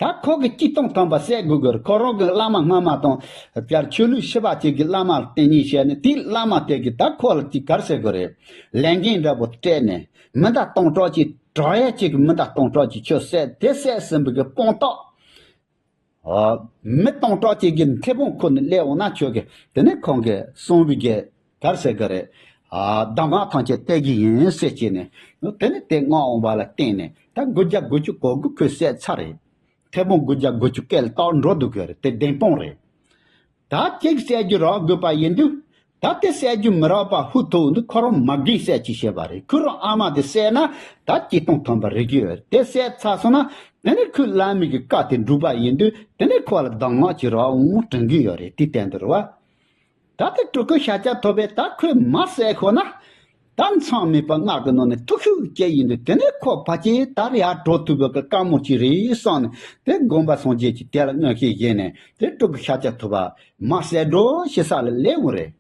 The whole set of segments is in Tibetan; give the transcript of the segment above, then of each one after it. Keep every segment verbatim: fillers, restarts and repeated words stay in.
ད་ཁོ་གི་སྐྱིད་གཏོང་ཐོན་པ་བསད་དགོས་དགོས་རེད། ཁོ་རང་གི་བླ་མ་སྔ་མ་དང་། དེར་ཆོས་ལུགས་ཤི་བ་ཅིག་གི་བླ་མ་ལ་བསྟེན་ཉེས་བྱས་ནས་དེའི་བླ་མ་དེ་གི་ད་ཁོ་ལ་ཅིག་ག་རེ་ཟེར་དགོས་རེད། ལས་འགན་འདྲ་པོ་སྤྲད་ནས་མི་ཟླ་སྟོང་ཕྲག་ཅིག་དྲག་ཡས་ཅིག་གི་མི་ཟླ་སྟོང་ཕྲག་ཅིག་ཁྱོད་བསད་དེ་བསད་ཟིན་པའི་གི་དཔང་རྟགས། ཨ། མི་སྟོང་ཕྲག་ཅིག་གི་མཐེ་བོང་ཁུར་ནས་སླེབས་འོང་ན་ཁྱོད་ཀྱི་དེ་ནས་ཁོང་གིས་གསུངས་པའི་གི་ག་རེ་ཟེར་གི་རེད། ཨ། གདམས་ངག་ཐམས་ཅད་སྟེར་གི་ཡིན་ཟེར་བྱས་ནས། དེ་ནས་དེ་མངགས་འོང་བ་ལ་བརྟེན་ནས་ད་དགུ་བརྒྱ་དགུ་བཅུ་གོ་དགུ་ཁོས་བསད་ཚར་རེད། མཐེ་བོང་དགུ་བརྒྱ་དགུ་བཅུ་སྐད་ལ་བཏགས་འགྲོ་འདུག་གི་རེད། དེ་བདེན་དཔང་རེད། ད་གཅིག་བསད་རྒྱུ་རག་དགོས་པ་ཡིན་དུས། ད་དེ་བསད་རྒྱུ་མི་རག་པ་ཧུ་ཐུག་འདུག་ཁོ་རང་མ་རྒན་བསད་ཅིག་བྱས་པ་རེད། ཁོ་རང་ཨ་མ་དེ་བསད་ན་ད་སྐྱིད་གཏོང་ཐོན་པ་རེད་ཀྱི་ཡོད་རེད། དེ་བསད་ཚར་སོང་ན་དེ་ནས་ཁོས་བླ་མའི་གི་བཀའ་དེ་འགྲུབ་པ་ཡིན་དུས་དེ་ནས་ཁོ་ལ་གདམས་ངག་ཅིག་རག་འོང་དྲན་གི་ཡོད་རེད། དེ་བསྟན་འདུག་རེད་བ། ད་ལྟ་སྤྲུལ་སྐུ་ཤཱཀྱ་ཐུབ་པས་ད་ཁོས་མ་བསད་ཤོག་ན། ད་མཚམས་མེད་པ་སྔགས་ཀྱི་ནང་ནས་ཐུག་ཤུགས་སྐྱེ་ཡིན་དུས་དེ་ནས་ཁོ་ཕལ་ཆེར་ད་རེ་ཡར་འགྲོ་ཐུབ་པའི་གི་དཀའ་མོ་ཅིག་རེད་བསམ་ནས་དེ་དགོན་པ་སངས་རྒྱས་ཀྱིས་དེ་ལ་མངོན་ཤེས་བཞེས་ནས་དེ་སྤྲུལ་སྐུ་ཤཱཀྱ་ཐུབ་པ་མ་བསད་འགྲོ་ཞེས་ས་ལ་སླེབས་འོང་རེད།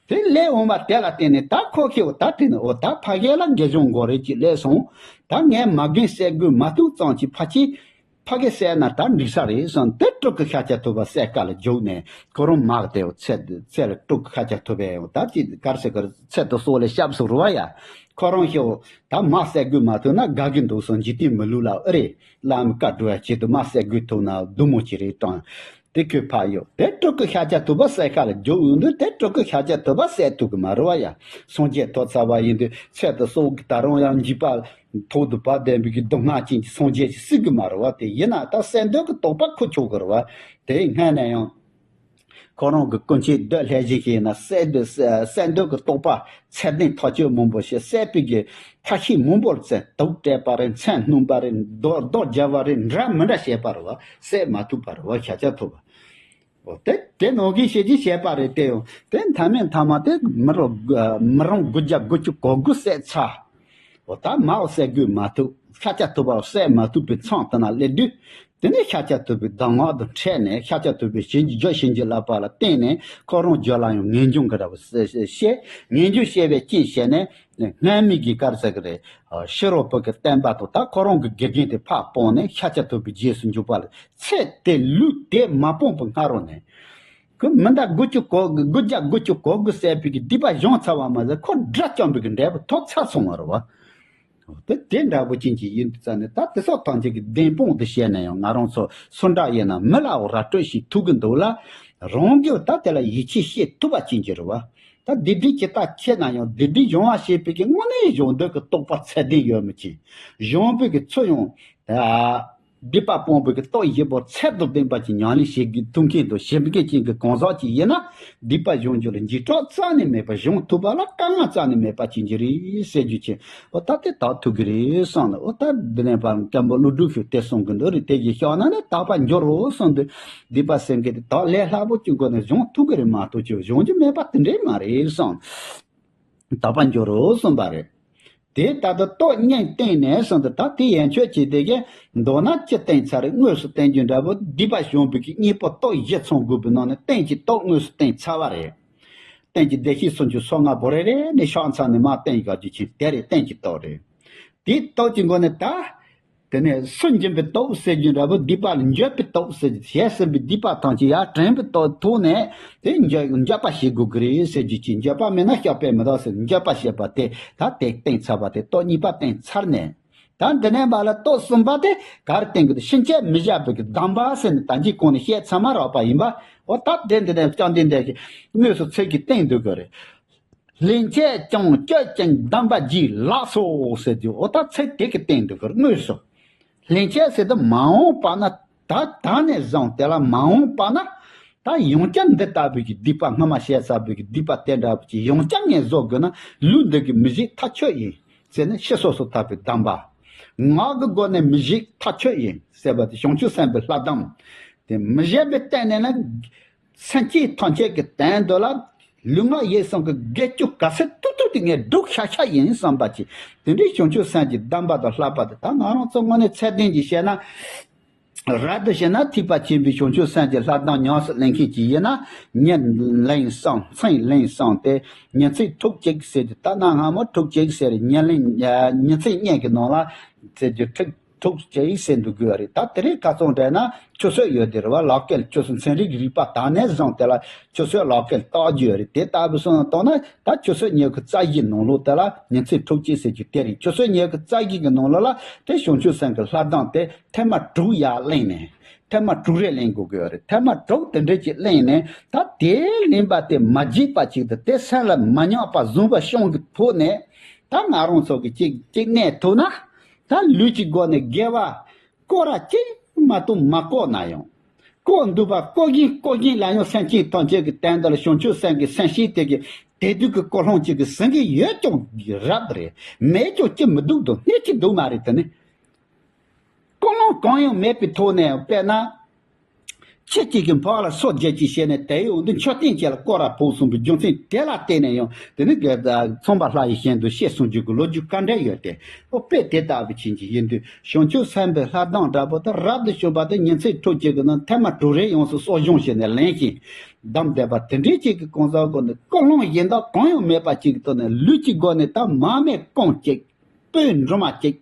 དེ་སླེབས་འོང་བ་དེ་ལ་བརྟེན་ནས་ད་ཁོ་ཁེ་འོ་ད་དེ་ནས་འོ་ད་ཕ་གི་ལ་དགེ་སྦྱོང་མགོ་རེ་ཅིག་སླེབས་སོང་། ད་ངས་མ་རྒན་བསད་དགོས་མ་ཐུག་ཙང་ཅིག་ཕལ་ཆེར། ཕ་གི་བསད་ན་ད་འགྲིག་ས་རེད་བསམ་དེ་སྤྲུལ་སྐུ་ཤཱཀྱ་ཐུབ་པ་བསད་ཀ་ལ་རྒྱུགས་ནས་ཁོ་རང་མ་གི་དེ་ཚེ་ཚེ་ལ་སྤྲུལ་སྐུ་ཤཱཀྱ་ཐུབ་པས་ད་ཅི་གར་སེ་གར་ཚེ་དུ་སོགས་ལས་སྐྱབས་སུ་རུ་བ་ཡ། ཁོ་རང་ཤོག་ད་མ་བསད་དགོས་མ་ཐུབ་ན་དགའ་གི་འདུག་སོང་འཇིག་རྟེན་མི་ལུགས་ལ་ཨེ་རེད། བླ་མའི་བཀའ་སྒྲུབ་ཡ་ཆེད་དུ་མ་བསད་དགོས་ཐུབ་ན་སྡུག་མོ་ཅིག་རེད་དྲང་། དེ་ཁོས་ཕ་ཡོད་དེ་སྤྲུལ་སྐུ་ཤཱཀྱ་ཐུབ་པ་བསད་ཁ་ལ་རྒྱུགས་ཡོང་དུས་དེ་སྤྲུལ་སྐུ་ཤཱཀྱ་ཐུབ་པ་བསད་ཐུབ་གི་མ་རུ་བ་ཡ། སངས་རྒྱས་ཐོབ་ཚར་བ་ཡིན་དུས་ཚེ་དུ་སོགས་ཀྱི་ད་རུང་ཡང་འཇིགས་པ། ཐོག་ཏུ་བབས་བསྡད་པའི་གི་སྡུག་བསྔལ་ཅན་གྱི་སངས་རྒྱས་ཀྱི་སྲིད་ཀྱི་མ་རེད་བ། དེ་ཡིན་ན་ད་གསལ་འདོད་ཀྱི་རྟོགས་པ་ཁོ་ཆོག་གི་རེད་བ། དེ་སྔ་ནས་ཡང་། ཁོ་རང་གི་སྐུ་མཆེད་རྡོ་ལྷས་བཞིན་ཞིག་ཡིན་ན་གསལ་འདོད་གསལ་འདོད་ཀྱི་རྟོགས་པ་ཚད་ལྡན་ཐག་ཆོད་མང་པོ་ཞིག་གསལ་བའི་གི་ཁ་ཤས་མང་པོར་བཙལ་དུག་སྤྲད་པ་རེད། མཚན་སྣུན་པ་རེད། རྡོ་རྡོ་རྒྱབ་པ་རེད། འདྲ་མི་འདྲ་བྱས་པ་རེད་བ། གསལ་མ་ཐུབ་པ་རེད་བ། ཤཱཀྱ་ཐུབ་པ། འོ་དེ་དེ་ནང་གི་ཤེས་ཀྱི་བཤད་པ་རེད་དེ། ཡང་དེ་མཐའ་མའི་མཐའ་མ་དེ་མི་རོ་མི་རང་དགུ་བརྒྱ་དགུ་བཅུ་གོ་དགུ་བསད་ཚར། འོ་ད་མ་འོ་བསད་དགོས་མ་ཐུབ། ཤཱཀྱ་ཐུབ་པ་བསད་མ་ཐུབ་པའི་མཚམས་དེ་ན་སླེབས་དུས། དེ་ནས་ཤཱཀྱ་ཐུབ་པའི་གདམས་ངག་དང་འཕྲད་ནས་ཤཱཀྱ་ཐུབ་པའི་བྱིན་གྱིས་རྒྱུ་བྱིན་གྱིས་བརླབས་པ་ལ་བརྟེན་ནས་ཁོ་རང་རྒྱུད་ལ་ཡང་ངེས་འབྱུང་གི་ར་བ་བཤད། ངེས་འབྱུང་བཤད་པའི་རྐྱེན་བྱས་ནས། སྔ་མའི་གི་གར་ཟེར་གི་རེད། ཕྱི་རོལ་པོ་གི་བསྟན་པ་དང་ད་ཁོ་རང་གི་དགེ་རྒན་དེ་ཕར་སྤངས་ནས་ཤཱཀྱ་ཐུབ་པའི་རྗེས་སུ་འཇུག་པ་ལ་ཚེ་དེ་ལུས་དེ་མ་སྤངས་པའི་སྔ་རོལ་ནས། ཁོ་མི་འདྲ་དགུ་བཅུ་གོ་དགུ་བརྒྱ་དགུ་བཅུ་གོ་དགུ་བསད་པའི་གི་སྡིག་པ་སྦྱོང་ཚར་བ་མ་ཟད་ཁོ་དགྲ་བཅོམ་པའི་གི་འབྲས་བུ་ཐོབ་ཚར་སོང་བ་རེད་བ། དེ་དེ་འདྲ་པོ་ཅན་གྱི་ཡིན་དུས་ཙ་ནས་ད་དེ་སོགས་ཐམས་ཅད་ཀྱི་བདེན་དཔང་དུ་བཤད་ན་ཡང་ང་རང་ཚོ་སུ་འདྲ་ཡིན་ན་མི་ལ་འོ་ར་སྤྲོད་ཞིག་ཐུབ་གི་འདུག་ལ། རང་གིས་ད་དེ་ལ་ཡིད་ཆེས་བྱེད་ཐུབ་པ་ཅན་གྱི་རེད་བ། ད་སྡིག་སྒྲིབ་ཇི་ལྟར་ཆེ་ན་ཡང་སྡིག་སྒྲིབ་སྦྱོང་བ་བྱེད་པའི་གི་དངོས་གནས་སྦྱོང་འདོད་ཀྱི་རྟོགས་པ་ཚད་ལྡན་ཡོད་མི་ཅིག་སྦྱོང་པའི་གི་ཚུལ་ཡང་། སྡིག་པ་སྤོང་བའི་གི་རྟོགས་བཞི་པོ་ཚད་དང་ལྡན་པ་ཅིག་ཉམས་ལེན་བྱེད་དགོས་ཐུབ་མཁན་དང་བྱེད་མཁན་ཅན་གྱི་གང་ཟག་ཅིག་ཡིན་ན། སྡིག་པ་སྦྱོང་རྒྱུ་ལ་འཇིགས་སྐྲག་རྩ་ནས་མེད་པ་སྦྱོང་ཐུབ་པ་ལ་དཀའ་ངལ་རྩ་ནས་མེད་པ་ཅན་གྱི་རེད་ཟེར་རྒྱུ་ཅན། འོ་ད་དེ་དག་ཐུབ་ཀྱི་རེད་བསམ་ལ། འོ་ད་འདི་ནས་པར་སྐྱབས་འགྲོ་ཀླུ་སྒྲུབ་ཤོག་དེ་གསུང་གི་འདུག་རེད། དེ་གི་ཤོག་ན་ནི་དག་པ་འགྱུར་རོ་གསུངས་ཏེ། སྡིག་པ་སེལ་མཁན་དེ་དག་ལས་སླ་པོ་གཅིག་སྒོ་ནས་སྦྱོང་ཐུབ་ཀྱི་རེད་མ་གཏོགས་ཅིག་སྦྱོང་རྒྱུ་མེད་པ་དེ་འདྲས་མ་རེད་བསམ། དག་པ་འགྱུར་རོ་གསུངས་པ་རེད། དེ་ལྟར་དུ་རྟོག་གཉིས་བསྟན་ནས་གསུངས་ཏེ། ད་དེ་ཡན་ཆོད་ཀྱི་དེ་གས་མདོར་ན་ཅི་བསྟན་ཚར་རེད། དངོས་སུ་བསྟན་རྒྱུ་འདྲ་པོ་སྡིག་པ་སྦྱོང་བའི་གི་གཉེན་པོ་རྟོགས་བཞི་ཚང་དགོས་པའི་ནང་ནས་རྟེན་གྱི་རྟོགས་དངོས་སུ་བསྟན་ཚར་བ་རེད། རྟེན་གྱི་བདེ་གཤེགས་སུམ་ཅུ་སོ་ལྔ་པོ་རེ་རེ་ནས་ཕྱག་འཚལ་ནས་མར་བསྟན་དགོས་རྒྱུ་ཅན་དེ་རེད། རྟེན་གྱི་རྟོགས་རེད། དེའི་རྟོགས་ཀྱི་སྒོ་ནས་ད། དེ་ནས་སུན་འབྱིན་པའི་རྟོགས་ཟེར་རྒྱུ་འདྲ་པོ་སྡིག་པ་ལ་འགྱོད་པའི་རྟོགས་ཟེར་རྒྱུ་བྱས་ཟིན་པའི་སྡིག་པ་ཐམས་ཅད་ཡར་དྲན་པའི་རྟོགས་ཐོག་ནས་དེ་འགྱོད་འགྱོད་པ་བྱེད་དགོས་ཀྱི་རེད་ཟེར་རྒྱུ་ཅིག་འགྱོད་པ་མེད་ན་སྐྱོབ་པ་མི་འདུག་ཟེར་འགྱོད་པ་བྱེད་པ་དེ་ད་དེ་བསྟན་ཚར་བ་དེ་རྟོགས་གཉིས་པ་བསྟན་ཚར་ནས། ད་འདི་ནས་མར་ལ་རྟོགས་གསུམ་པ་དེ་ག་རེ་བསྟན་གྱི་འདུག་ཕྱིན་ཆད་མི་བཞག་པའི་གི་གདམས་པ་ཟེར་ནས་ད་གིན་གོང་ནས་བཤད་ཚར་མ་རག་པ་ཡིན་པ། འོ་ད་དེ་འདི་ནས་བཅོམ་ལྡན་འདས་ཀྱིས་དངོས་སུ་ཚིག་གིས་བསྟན་འདུག་གི་རེད། སླན་ཆད་ཀྱང་སྐྱོབ་ཅིང་གདམས་པ་རྒྱུད་ལགས་སོ་ཟེར་རྒྱུ་འོ་ད་ཚིག་དེ་གིས་བསྟན་འདུག་གི་དངོས་སུ། སླན་ཆད་ཟེར་དུས་མ་འོངས་པ་ན་ད་ད་ནས་བཟུང་དེ་ལ་མ་འོངས་པ་ན་ད་ཡང་བསྐྱར་འདི་ལྟ་བུའི་གི་སྡིག་པ་སྔ་མ་བྱས་ཚར་བའི་གི་སྡིག་པ་དེ་འདྲ་བོ་ཅིག་ཡང་བསྐྱར་ངས་བཟོ་དགོས་ན་ལུས་འདི་གིས་མི་བཞེད་ཐག་ཆོད་ཡིན་ཟེར་ནས་ཕྱི་སོ་སོར་ཐར་པའི་གདམས་པ། ངག་གི་སྒོ་ནས་མི་བཞེད་ཐག་ཆོད་ཡིན་ཟེར་བ་དེ་བྱང་ཆུབ་སེམས་དཔའི་ལྷ་གདམས། དེ་མི་བཞེད་པའི་སྟེང་ནས་ན། སེམས་ཅན་ཐམས་ཅད་ཀྱི་དོན་དུ་ལ། ལུས་ངག་ཡིད་གསུམ་གྱི་དགེ་སྐྱོ་ག་ཚོད་ཐུབ་ཐུབ་དེ་ངས་སྒྲུབ་ཤ་ཤ་ཡིན་བསམ་པ་ཅིག་དེ་འདྲའི་བྱང་ཆུབ་སེམས་ཀྱི་གདམས་པ་དང་བསླབ་པ་དེ་ད་ང་རང་ཚོ་དངོས་གནས་ཚད་ལྡན་གྱིས་བཤད་ན། རབ་ཏུ་བྱས་ན་ཐེག་པ་ཆེན་པོའི་བྱང་ཆུབ་སེམས་ཀྱི་ལྷ་གདམས་ཉམས་སུ་ལེན་མཁན་ཅིག་ཡིན་ན། ཉིན་ལེན་བསམ་མཚན་ལེན་བསམ་སྟེ་ཉིན་མཚན་ཕྲུགས་གཅིག་ཟེར་གྱི་ད་གནའ་སྔ་མོ་ཕྲུགས་གཅིག་ཟེར་ཉིན་ལེན་ཉིན་མཚན་གཉིས་ཀྱི་ནང་ལ་ཟེར་གྱི་ཕྲུགས། ཐུག་ཅིག་ཟེར་འདུག་གི་རེད། ད་དེ་རིང་ཁ་སང་བསྡད་ན་ཆུ་ཚོད་ཡོད་དེ་རེད་བ། ལག་ཁྱེར་ཆུ་ཚོད་ཚན་རིག་རིག་པ་དག་ནས་བཟུང་དེ་ལ་ཆུ་ཚོད་ལག་ཁྱེར་བཏགས་རྒྱུ་ཡོད་རེད། དེ་ལྟ་བུ་སོང་བཏང་ན་ད་ཆུ་ཚོད་ཉི་ཤུ་རྩ་བཞི་ནང་ལོགས་དེ་ལ་ཉིན་མཚན་དྲུག་ཅིག་ཟེར་རྒྱུ་དེ་རེད། ཆུ་ཚོད་ཉི་ཤུ་རྩ་བཞི་གི་ནང་ལོགས་ལ་དེ་བྱང་ཆུབ་སེམས་ཀྱི་ལྷ་གདམས་དེ་ཐེངས་མ་དྲུག་ཡར་གླེང་ནས། ཐེངས་མ་དྲུག་རེ་གླེང་དགོས་ཀྱི་ཡོད་རེད། ཐེངས་མ་དྲུག་དེ་འདྲས་ཅིག་གླེང་ནས། ད་དེ་གླེང་པ་དེ་མ་བརྗེད་པ་ཅིག་དང་དེ་སེམས་ལ་མ་ཉམས་པ་བཟུང་བ་ཤོང་གི་ཐོག་ནས། ད་ང་རང་ཚོ་གི་ཅིག་ཅིག་གནས་ཐུབ་ན། ད་ལུས་ཀྱི་སྒོ་ནས་དགེ་བ་སྐོར་ར་ཅིག་མ་གཏོགས་མ་བཀོག་ན་ཡང་། བཀོག་འདུག་པ་བཀོག་གིན་བཀོག་གིན་ལ་ཡང་སེམས་ཅན་ཐམས་ཅད་ཀྱི་དོན་དུ་ལ་བྱང་ཆུབ་སེམས་ཀྱི་སེམས་བསྐྱེད་དེ་གི་དེ་དུས་ཀྱི་ཀུན་སློང་ཅིག་གི་ཟིན་གི་ཡོད་ཀྱང་རབ་རེད། མེད་ཀྱང་ཅི་མི་སྡུག་དང་སྣེ་གཅིག་སྡུག་མ་རེད། དེ་ནི། ཀུན་སློང་གང་ཡང་མེད་པའི་ཐོག་ནས། དཔེར་ན། ཁྱི་གཅིག་གིས་ཕར་ལ་སོ་བརྒྱད་ཅིག་བྱས་ནས་དེ་ཡོང་དུས་མཆོད་རྟེན་ཅིག་ལ་སྐོར་ར་ཕོག་སོང་བའི་རྒྱུ་མཚན་དེ་ལ་བརྟེན་ནས་ཡང་དེ་ནི་ག་ཚངས་པ་ལྷ་ཡི་ཞལ་དུ་གཤེགས་སོང་རྒྱུ་གི་ལོ་རྒྱུས་ག་འདྲ་ཡོད་དེ། ཨོ་དཔེ་དེ་ལྟ་བུ་ཅན་གྱི་ཡིན་དུས་བྱང་ཆུབ་སེམས་དཔའི་ལྷ་གདམས་འདྲ་པོ་དེ་རབ་ཏུ་བྱུང་བ་དེ་ཉིན་མཚན་དྲུག་ཅིག་གི་ནང་ཐེངས་མ་དྲུག་རེ་ཡོངས་སུ་གསོ་སྦྱོང་བྱས་ནས་ལེན་ཞིང་གདམས་བསྡད་པ་དེ་འདྲའི་ཅིག་གི་གང་ཟག་ཀུན་ནས་ཀུན་སློང་གཞན་དག་གང་ཡང་མེད་པ་ཅིག་གི་ཐོག་ནས་ལུས་ཀྱི་སྒོ་ནས་ད་མ་སྨད་རྐང་གཅིག་སྤོས་འབྲུ་མ་གཅིག་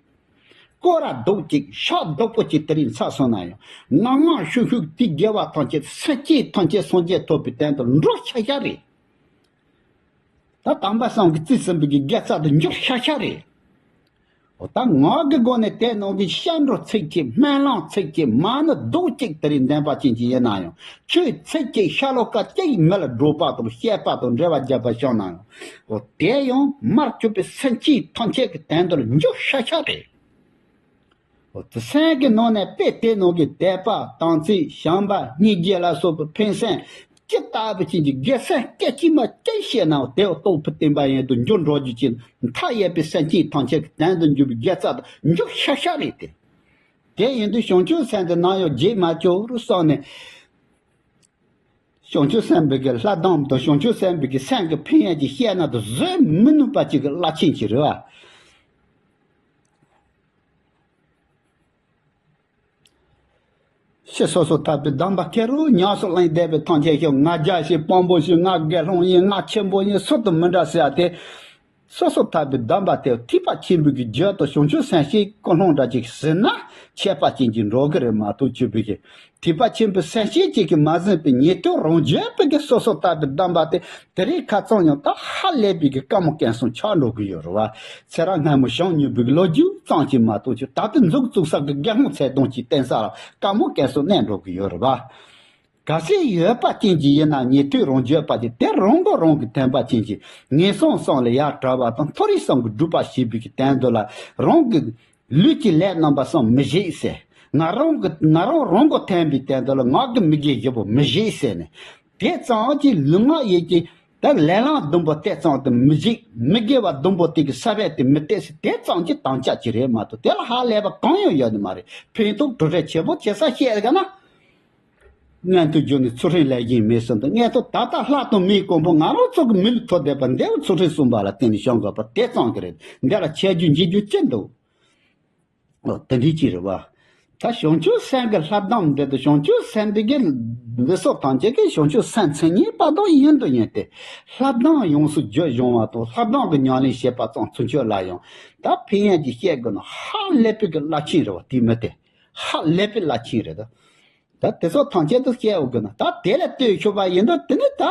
སྐོར་ར་རྡོག་གཅིག་ཤ་རྡོག་པོ་གཅིག་དེ་རིང་ཚར་སོང་ན་ཡང་། ངང་ངང་ཤུགས་ཤུགས་དེ་དགེ་བ་ཐམས་ཅད་སེམས་ཅན་ཐམས་ཅད་སངས་རྒྱས་ཐོབ་པའི་དོན་དུ་འགྲོ་ཤ་ཤ་རེད། ད་དམ་པ་སངས་རྒྱས་རྩིས་ཟིན་པའི་གི་དགེ་རྩ་དུ་འཇུག་ཤ་ཤ་རེད། འོ་ད་ངག་གི་སྒོ་ནས་དེ་ནང་གི་བཤད་འགྲོ་ཚིག་གཅིག་སྨོན་ལམ་ཚིག་གཅིག་མ་ཎི་རྡོག་གཅིག་དེ་རིང་འདོན་པ་ཅན་གྱི་ཡིན་ན་ཡང་། ཆོས་ཚིག་གཅིག་ཤ་ལོ་ཀ་གཅིག་མི་ལ་སྒྲོག་པ་དང་བཤད་པ་དང་འབྲེལ་བ་བརྒྱབ་པ་བྱུང་ན་ཡང་། འོ་དེ་ཡང་མར་གྱུར་པའི་སེམས་ཅན་ཐམས་ཅད་ཀྱི་དོན་དུ་འཇུག་ཤ་ཤ་རེད། འོ་དེ་སེམས་ཀྱི་ནང་ནས་དཔེ་དེ་ནང་གི་དད་པ་དམ་ཚིག་བྱམས་པ་སྙིང་རྗེ་ལ་སོགས་པའི་ཕན་སེམས་ཅི་ལྟ་བུ་ཅན་གྱི་དགེ་སེམས་སྐད་ཅིག་མ་གཅིག་བཤད་ནའང་དེ་རྟོགས་ཕུ་བསྟན་པ་ཡན་དུ་འགྱུར་འགྲོ་རྒྱུ་ཅན་མཐའ་ཡས་པའི་སེམས་ཅན་ཐམས་ཅད་ཀྱི་དོན་དུ་འགྱུར་བའི་དགེ་རྩ་དུ་འཇུག་ཤ་ཤ་རེད་དེ། དེ་ཡིན་དུས་བྱང་ཆུབ་སེམས་དེ་ནམ་ཡང་བརྗེད་མ་བཅུག་རུ་སོང་ནས། བྱང་ཆུབ་སེམས་དཔའི་གི་ལྷ་གདམས་དང་བྱང་ཆུབ་སེམས་དཔའི་གི་སེམས་ཀྱི་ཕན་ཡོན་གྱི་བཤད་ན་དུ་བཟོད་མི་ནུས་པ་ཅིག་གི་རླབས་ཆེན་ཅིག་རེད་བ། ཕྱི་སོ་སོ་ཐར་པའི་གདམས་པ་ཁེར་རོ་ཉམས་སུ་ལེན་བསྡད་པའི་ཐམས་ཅད་ཤོག་ང་རྒྱལ་ཞིག་དཔང་པོ་ཞིག་ང་དགེ་སློང་ཡིན་ང་ཆེན་པོ་ཡིན་སུ་དང་མི་འདྲ་ཟེར་ཡ་དེ། སོ་སོ་ཐར་པའི་གདམས་པ་དེ་ཐེག་པ་ཆེན་པོའི་གི་རྒྱུད་དུ་བྱང་ཆུབ་སེམས་བསྐྱེད་ཀུན་སློང་འདྲ་ཅིག་ཟིན་ན་ཁྱད་པར་ཅན་གྱི་འགྲོ་གི་རེད་མ་གཏོགས་ཆོས་པའི་གི་ཐེག་པ་ཆེན་པོའི་སེམས་བསྐྱེད་ཅིག་གིས་མ་ཟིན་པའི་ཉན་ཐོས་རང་རྒྱུད་པའི་གི་སོ་སོ་ཐར་པའི་གདམས་པ་དེ་དེ་རིང་ཁ་ཚང་ཡང་ད་ཧ་ལས་པའི་གི་དཀའ་མོ་སྐྱོན་སོང་ཆགས་འགྲོ་གི་ཡོད་རེད་བ། ཚེ་རབས་སྔ་མོ་བྱུང་མྱོང་བའི་གི་ལོ་རྒྱུས་ཙམ་གྱིས་མ་གཏོགས་ཆོས་ད་ལྟ་མཛུབ་བཙུགས་ས་གི་དགེ་སློང་ཚད་གདོང་གི་བསྟན་ས་ལ་དཀའ་མོ་སྐྱོན་སོང་གནས་འགྲོ་གི་ཡོད་རེད་བ། གལ་སྲིད་ཡོད་པ་ཅན་གྱི་ཡིན་ན་ཉན་ཐོས་རང་རྒྱུད་པ་དེ་དེ་རང་གི་རང་གི་དོན་པ་ཅན་གྱི་ངན་སོང་གསུམ་ལས་ཡར་བྲལ་བ་དང་མཐོ་རིས་གསུམ་གྱི་སྒྲུབ་པ་བྱེད་པའི་གི་དོན་དུ་ལ་རང་གི་ལུས་ཀྱི་ལས་རྣམ་པ་གསུམ་མི་བྱེད་ཟེར། ང་རང་གི་ང་རང་རང་གི་དོན་པའི་དོན་དུ་ལ་ངག་གི་མི་དགེ་བཞི་པོ་མི་བྱེད་ཟེར་ནས། དེ་ཙམ་གྱིས་ལུས་ངག་ཡིད་ཀྱི་ད་ལས་ལམ་བདུན་པོ་དེ་ཙམ་དུ་མི་བྱེད། མི་དགེ་བ་བདུན་པོ་དེ་གི་ས་བོན་དེ་མི་གཏད་ཟེར། དེ་ཙམ་གྱིས་དམ་བཅའ་གྱི་རེད་མ་གཏོགས་དེ་ལ་ཧ་ལས་པ་གང་ཡང་ཡོད་ནི་མ་རེད། ཕན་ཐོགས་གྲུབ་འབྲས་ཆེན་པོ་ཆེ་ས་བཤད་ག་ན། མངོན་མཐོའི་རྒྱུ་ནི་ཚུལ་ཁྲིམས་ལས་གཞན་མེད་གསུངས་འདུག་མངོན་མཐོ་ད་ལྟ་ལྷ་དང་མིའི་གོ་འཕང་ང་རང་ཚོ་གི་མི་ལུས་ཐོབ་བསྡད་པ་འདི་ཚུལ་ཁྲིམས་གསུམ་པ་ལ་བརྟེན་ནས་བྱུང་དགོས་པ་དེ་ཙམ་གྱི་རེད། འདི་ལ་འཆད་རྒྱུ་འཇིགས་རྒྱུ་ཅི་འདུག་ཨོ་དེ་འདྲའི་ཅི་རེད་བ། ད་བྱང་ཆུབ་སེམས་ཀྱི་ལྷ་གདམས་འདི་དང་བྱང་ཆུབ་སེམས་དཔའི་གི་འདི་སོགས་ཐམས་ཅད་ཀྱི་བྱང་ཆུབ་སེམས་མཚན་ཉིད་པ་དང་ཡིན་དུ་ཡིན་ཏེ། ལྷ་གདམས་ཡོངས་སུ་བརྗོད་བྱུང་བ་དང་ལྷ་གདམས་ཀྱི་ཉམས་ལེན་བྱེད་པ་ཙམ་ཚུན་ཆོད་ལ་ཡང་ད་ཕན་ཡོན་གྱི་བཤད་དགོས་ན་ཧ་ལས་པའི་གི་རླབས་ཆེན་རེད་བ། དེ་མི་དེ་ཧ་ལས་པའི་རླབས་ཆེན་རེད་ད། ད་དེ་ཚོ་ཐམས་ཅད་དུ་སྐྱེ་འོ་དགོས་ན་ད་དེ་ལས་ལྟོས་ཆོག་པ་ཡིན་དུས་དེ་ནི་ད།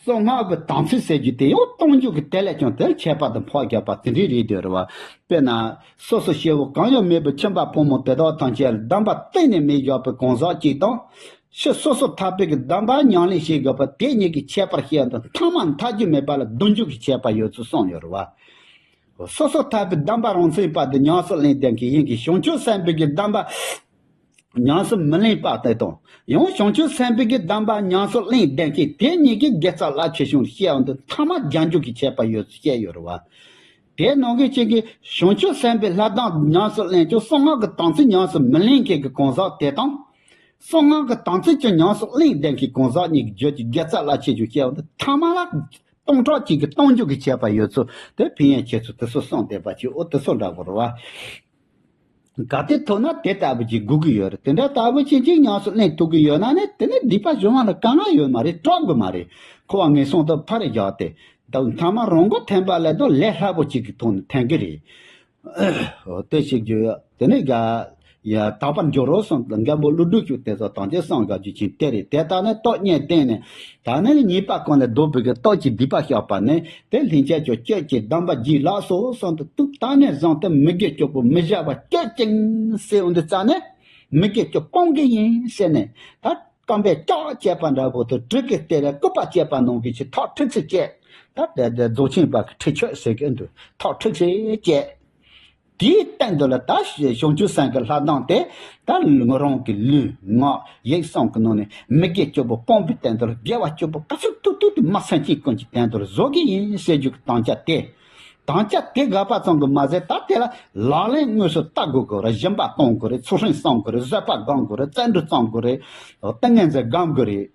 གསང་སྔགས་ཀྱི་དམ་ཚིག་ཟེར་རྒྱུ་དེ་ཡང་གཏོང་རྒྱུ་གི་དེ་ལས་ཀྱང་དེར་ཁྱད་པར་དུ་འཕགས་རྒྱག་པ་དེ་འདྲའི་རེད་འདོད་རེད་བ། དཔེར་ན་སོ་སོ་སྐྱེ་བོ་གང་ཡང་མེད་པའི་ཁྱིམ་པ་ཕོ་མོ་དེ་དག་ཐམས་ཅད་ལ་གདམས་པ་གཏན་ནས་མི་བཞག་པའི་གང་ཟག་ཅིག་དང་། ཕྱི་སོ་སོ་ཐར་པའི་གི་གདམས་པ་ཉམས་ལེན་བྱེད་དགོས་པ་དེ་གཉིས་ཀྱི་ཁྱད་པར་བཤད་དང་ཐ་མ་མཐའ་རྒྱུ་མེད་པ་ལ་བསྡུ་འཇུག་གི་ཁྱད་པར་ཡོད་ཚུལ་གསུངས་ཡོད་རེད་བ། སོ་སོ་ཐར་པའི་གདམས་པ་རང་མཚན་པ་དེ་ཉམས་སུ་ལེན་ལྡན་གྱི་ཡིན་གྱི་བྱང་ཆུབ་སེམས་དཔའི་གི་གདམས་པ་ཉམས་སུ་མི་ལེན་པ་དེ་དང་ཡང་བྱང་ཆུབ་སེམས་དཔའི་གི་གདམས་པ་ཉམས་སུ་ལེན་ལྡན་གྱི་དེ་གཉིས་ཀྱི་དགེ་རྩ་རླབས་ཆེ་ཆུང་བཤད་འོང་དུ་ཐ་མ་རྒྱན་འཇུག་གི་ཁྱད་པར་ཡོད་ཚུལ་བཤད་ཡོད་རེད་བ། དེ་ནང་གི་གཅིག་གི་བྱང་ཆུབ་སེམས་དཔའི་ལྷ་གདམས་ཉམས་སུ་ལེན་ཀྱང་གསང་སྔགས་ཀྱི་དམ་ཚིག་ཉམས་སུ་མི་ལེན་མཁན་གྱི་གང་ཟག་དེ་དང་། གསང་སྔགས་ཀྱི་དམ་ཚིག་ཀྱང་ཉམས་སུ་ལེན་ལྡན་གྱི་གང་ཟག་གཉིས་ཀྱི་རྒྱུད་ཀྱི་དགེ་རྩ་རླབས་ཆེ་ཆུང་བཤད་འོང་དུ་ཐ་མ་ལ། སྟོང་ཕྲག་གཅིག་གི་གཏོང་རྒྱུ་གི་ཁྱད་པར་ཡོད་ཚུལ་དེ་ཕན་ཡོན་ཁྱད་ཚུལ་དེ་ཚོ་གསུངས་བསྡད་པ་ཅིག་འོ་དེ་ཚོ་འདྲ་པོ་རེད་བ། གལ་ཏེ་ཐོབ་ན་དེ་ལྟ་བུ་ཅིག་དགོས་ཀྱི་ཡོད་རེད། དེ་འདྲ་ལྟ་བུ་ཅིག་ཅིག་ཉམས་སུ་ལེན་ཐུབ་ཀྱི་ཡོད་ན་ནི་དེ་ནི་སྡིག་པ་གཞུང་ལ་དཀའ་ངལ་ཡོད་མ་རེད། སྐྲག་དགོས་མ་རེད། འཁོར་བ་ངན་སོང་དུ་ཕར་བཞག་སྟེ་ད་ཐ་མ་རང་མགོ་ཐོན་པ་ལས་ད་ལས་སླ་པོ་ཅིག་གི་ཐོག་ནས་ཐོན་གྱི་རེད། དེ་ཞིག་རྒྱུ་ཡོད། དེ་ནས་ག་ཡ་དག་པར་འགྱུར་རོ་གསུངས། མགོན་པོ་ཀླུ་སྒྲུབ་ཀྱིས་དེ་ཚོ་དམ་ཆོས་གསུང་ག་རྒྱུ་ཅན་དེ་རེད། དེ་ལྟར་ནི་སྟོབས་བརྙེས་བསྟན་ནས། ད་ནི་ཉེས་པ་ཀུན་ལས་ལྡོག་པའི་གི་སྟོབས་ཀྱིས་སྡིག་པ་བཤགས་པ་ནི། དེ་ལྷན་སྐྱེས་ཀྱི་སྤྱོད་ཀྱི་སྡོམ་པ་རྒྱུད་ལ་སོགས་གསུངས་ཏེ། དུས་ད་ནས་བཟུང་སྟེ་མི་དགེ་བཅུ་པོ་མི་བྱ་བ་སྤྱོད་ཅིང་ཟེར་འོང་དུས་ཙ་ནས། མི་དགེ་བཅུ་སྤོང་གི་ཡིན་ཟེར་ནས། ད་རྐང་པས་ལྕགས་བཅད་པ་འདྲ་པོ་དང་། གྲི་གིས་བལྟས་ལ་སྐུད་པ་བཅད་པ་ནང་བཞིན་གྱི་ཐག་ཁྲིག་སེ་བཅད། ད་དེ་དེ་རྫོགས་ཆེན་པ་གི་ཁྲིད་ཆོད་ཟེར་གི་འདུག་ཐག་ཁྲིག་སེ་བཅད། དེའི་སྟེང་དུ་ལ་ད་བྱང་ཆུབ་སེམས་ཀྱི་ལྷ་གདངས་དེ། ད་ང་རང་གི་ལུས་ངག་ཡིད་གསུམ་གྱི་ནང་ནས་མི་དགེ་བཅུ་པོ་སྤོང་བའི་སྟེང་དུ་ལ་དགེ་བ་བཅུ་པོ་ག་ཚོད་ཐུབ་ཐུབ་དེ་མ་སེམས་ཅན་ཀུན་གྱི་སྟེང་དུ་ལ་བཟོ་གི་ཡིན་ཟེར་རྒྱུ་གི་དམ་བཅའ་དེ། དམ་བཅའ་དེ་དགག་པ་ཙམ་གྱིས་མ་ཟད། ད་དེ་ལ་ལག་ལེན་དངོས་སུ་བསྟར་དགོས་ཀྱི་རེད། སྦྱིན་པ་གཏོང་དགོས་རེད། ཚུལ་ཁྲིམས་བསྲུང་དགོས་རེད། བཟོད་པ་སྒོམ་དགོས་རེད། བརྩོན་འགྲུས་བསྲུང་དགོས་རེད། ཏིང་ངེ་འཛིན་སྒོམ་དགོས་རེད།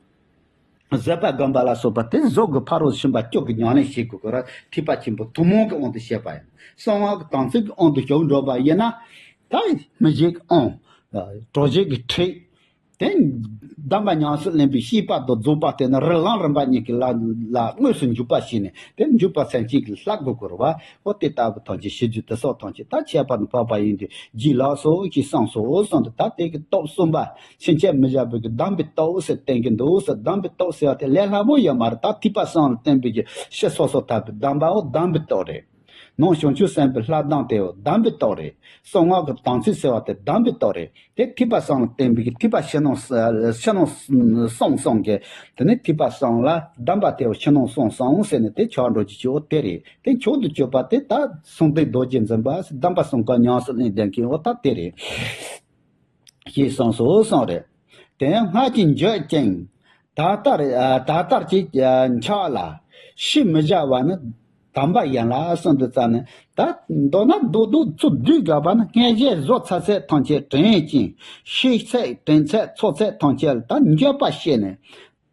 བཟོད་པ་སྒོམ་པ་ལ་སོགས་པ་དེ་གཟུགས་ཀྱི་ཕ་རོལ་ཕྱིན་པ་བཅུ་གི་ཉམས་ལེན་བྱེད་དགོས་ཀྱི་རེད། ཐེག་པ་ཆེན་པོ་ཐུན་མོང་གི་དབང་དུ་བྱས་པ་ཡིན། གསང་སྔགས་ཀྱི་དམ་ཚིག་གི་དབང་དུ་ཞུགས་འགྲོ་བ་ཡིན་ན། ད་སྨིན་བྱེད་ཀྱི་དབང་། གྲོལ་བྱེད་ཀྱི་ཁྲིད། དེ་སྡོམ་པ་ཉམས་སུ་ལེན་པའི་བྱེད་པ་དང་རྫོགས་པ་དེ་ནི་རིགས་ལམ་རིམ་པ་གཉིས་ཀྱི་ལ་ལ་དངོས་སུ་འཇུག་པ་བྱས་ནས། དེ་འཇུག་པ་སེམས་ཅན་གྱིས་བསླབ་དགོས་ཀྱི་རེད་བ། འོ་དེ་ལྟ་བུ་ཐམས་ཅད་བྱེད་རྒྱུ་དེ་སོགས་ཐམས་ཅད་ད་ཁྱད་པར་དུ་འཕགས་པ་ཡིན་ཏེ། རྒྱུད་ལ་སོགས་ཀྱི་གསུངས་སོ་གསུངས་ཏེ། ད་དེ་གི་སྟོབས་གསུམ་པ། ཕྱིན་ཆད་མི་བྱ་བའི་གི་སྡོམ་པའི་སྟོབས་ཟེར་བསྟན་གྱི་འདུག་ཟེར། སྡོམ་པའི་སྟོབས་ཟེར་བ་དེ་ལས་སླ་པོ་ཡོད་མ་རེད། ད་ཐེག་པ་གསུམ་ལ་བརྟེན་པའི་གི་ཕྱི་སོ་སོར་ཐར་པའི་སྡོམ་པའོ་སྡོམ་པའི་སྟོབས་རེད། ནང་བྱང་ཆུབ་སེམས་དཔའི་ལྷ་གདངས་དེའོ་སྡོམ་པའི་སྟོབས་རེད། གསང་སྔགས་ཀྱི་དམ་ཚིག་ཟེར་བ་དེ་སྡོམ་པའི་སྟོབས་རེད། དེ་ཐེག་པ་གསུམ་ལ་བརྟེན་པའི་གི་ཐེག་པ་ཕྱི་ནང་ཕྱི་ནང་གསང་གསུམ་གྱི། དེ་ནས་ཐེག་པ་གསུམ་ལ་སྡོམ་པ་དེའོ་ཕྱི་ནང་གསང་གསུམ་ཟེར་ནས་དེ་ཆགས་འགྲོ་རྒྱུ་ཅིག་འོ་དེ་རེད། དེ་མཆོག་ཏུ་གྱུར་པ་དེ་ད་གསང་བདེ་རྡོ་རྗེ་འཛིན་པ། སྡོམ་པ་གསུམ་ཀ་ཉམས་སུ་ལེན་བསྡད་མཁན་འོ་ད་དེ་རེད། ཞེས་གསུངས་སོ་གསུངས་རེད། དེ་ཡང་སྔར་གྱི་འགྱོད་ཅིང་། ད་ལྟར་ད་ལྟར་གྱི་འཆག་ལ་ཕྱིར་མི་བྱ་བ་ནི་དམ་པ་ཡིན་ལ་གསུངས་དུས་ཙ་ནས། ད་མདོར་ན་རྡོག་རྡོག་ཚུར་བསྡུས་དགོས་པ་ནི། སྔོན་བྱས་བཟོ་ཚར་ཚད་ཐམས་ཅད་དྲན་ཅིང་། ཤེས་ཚད་དྲན་ཚད་ཚོར་ཚད་ཐམས་ཅད་ལ་ད་འགྱོད་པ་བྱས་ནས།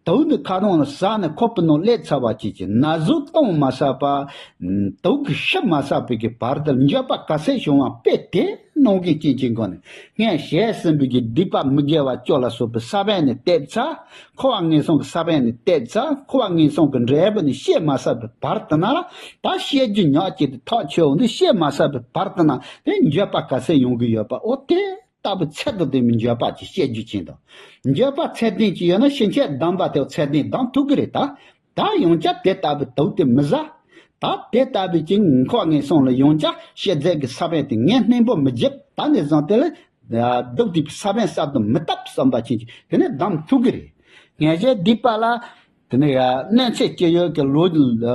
དུག་འདི་ཁ་ནང་ལ་ཟ་ནས་ཁོག་པའི་ནང་སླེབས་ཚར་བ་བཅས་ཀྱི་ན་ཟུག་གཏོང་མ་ཚར་བ། དུག་གིས་ཤི་མ་ཚར་བའི་གི་བར་དུ་འགྱོད་པ་ག་ཚད་བྱུང་བ་དཔེ་དེ་ནང་གི་རྐྱེན་གྱིས་འགོ་ནས། སྔོན་བྱས་ཟིན་པའི་གི་སྡིག་པ་མི་དགེ་བ་བཅུ་ལ་སོགས་པའི་ས་བོན་ནི་བཏབ་ཚར། འཁོར་བ་ངན་སོང་གི་ས་བོན་ནི་བཏབ་ཚར། འཁོར་བ་ངན་སོང་གི་འབྲས་བུ་ནི་བཤད་མ་ཚར་བའི་བར་དུ་ན་ལ། ད་བཤད་རྒྱུ་ཉག་གཅིག་དེ་ཐག་ཆོད་འོང་དུས། བཤད་མ་ཚར་བའི་བར་དུ་ན་དེ་འགྱོད་པ་ག་ཚད་ཡོང་གི་ཡོད་པ་འོ་དེ། ལྟ་བུ་ཚད་དང་ལྡན་པའི་འགྱོད་པ་ཅིག་བཤད་རྒྱུ་ཅན་དང་། འགྱོད་པ་ཚད་ལྡན་ཅིག་ཡོད་ན་ཕྱིན་ཆད་སྡོམ་པ་དེ་ཚད་ལྡན་སྡོམ་ཐུབ་ཀྱི་རེད་ད། ད་ཡང་བསྐྱར་དེ་ལྟ་བུའི་དུག་དེ་མི་ཟ། ད་དེ་ལྟ་བུའི་ཅིག་འཁོར་བ་ངན་སོང་ལ་ཡང་བསྐྱར་ཤེས་རྫས་ཀྱི་ས་བོན་དེ་ངས་སྙིང་པོ་མི་བརྗེད། ད་ནས་བཟུང་དེ་ལ་སྡུག་བསྡུས་པའི་ས་བོན་གསར་དུ་མི་བཏབ་བསམ་པ་ཅན་ཅིག་དེ་ནས་སྡོམ་ཐུབ་ཀྱི་རེད། སྔོན་བྱས་སྡིག་པ་ལ། དེ་ནས་གནོད་འཚེ་སྐྱེ་ཡོད་ཀྱི་ལོ་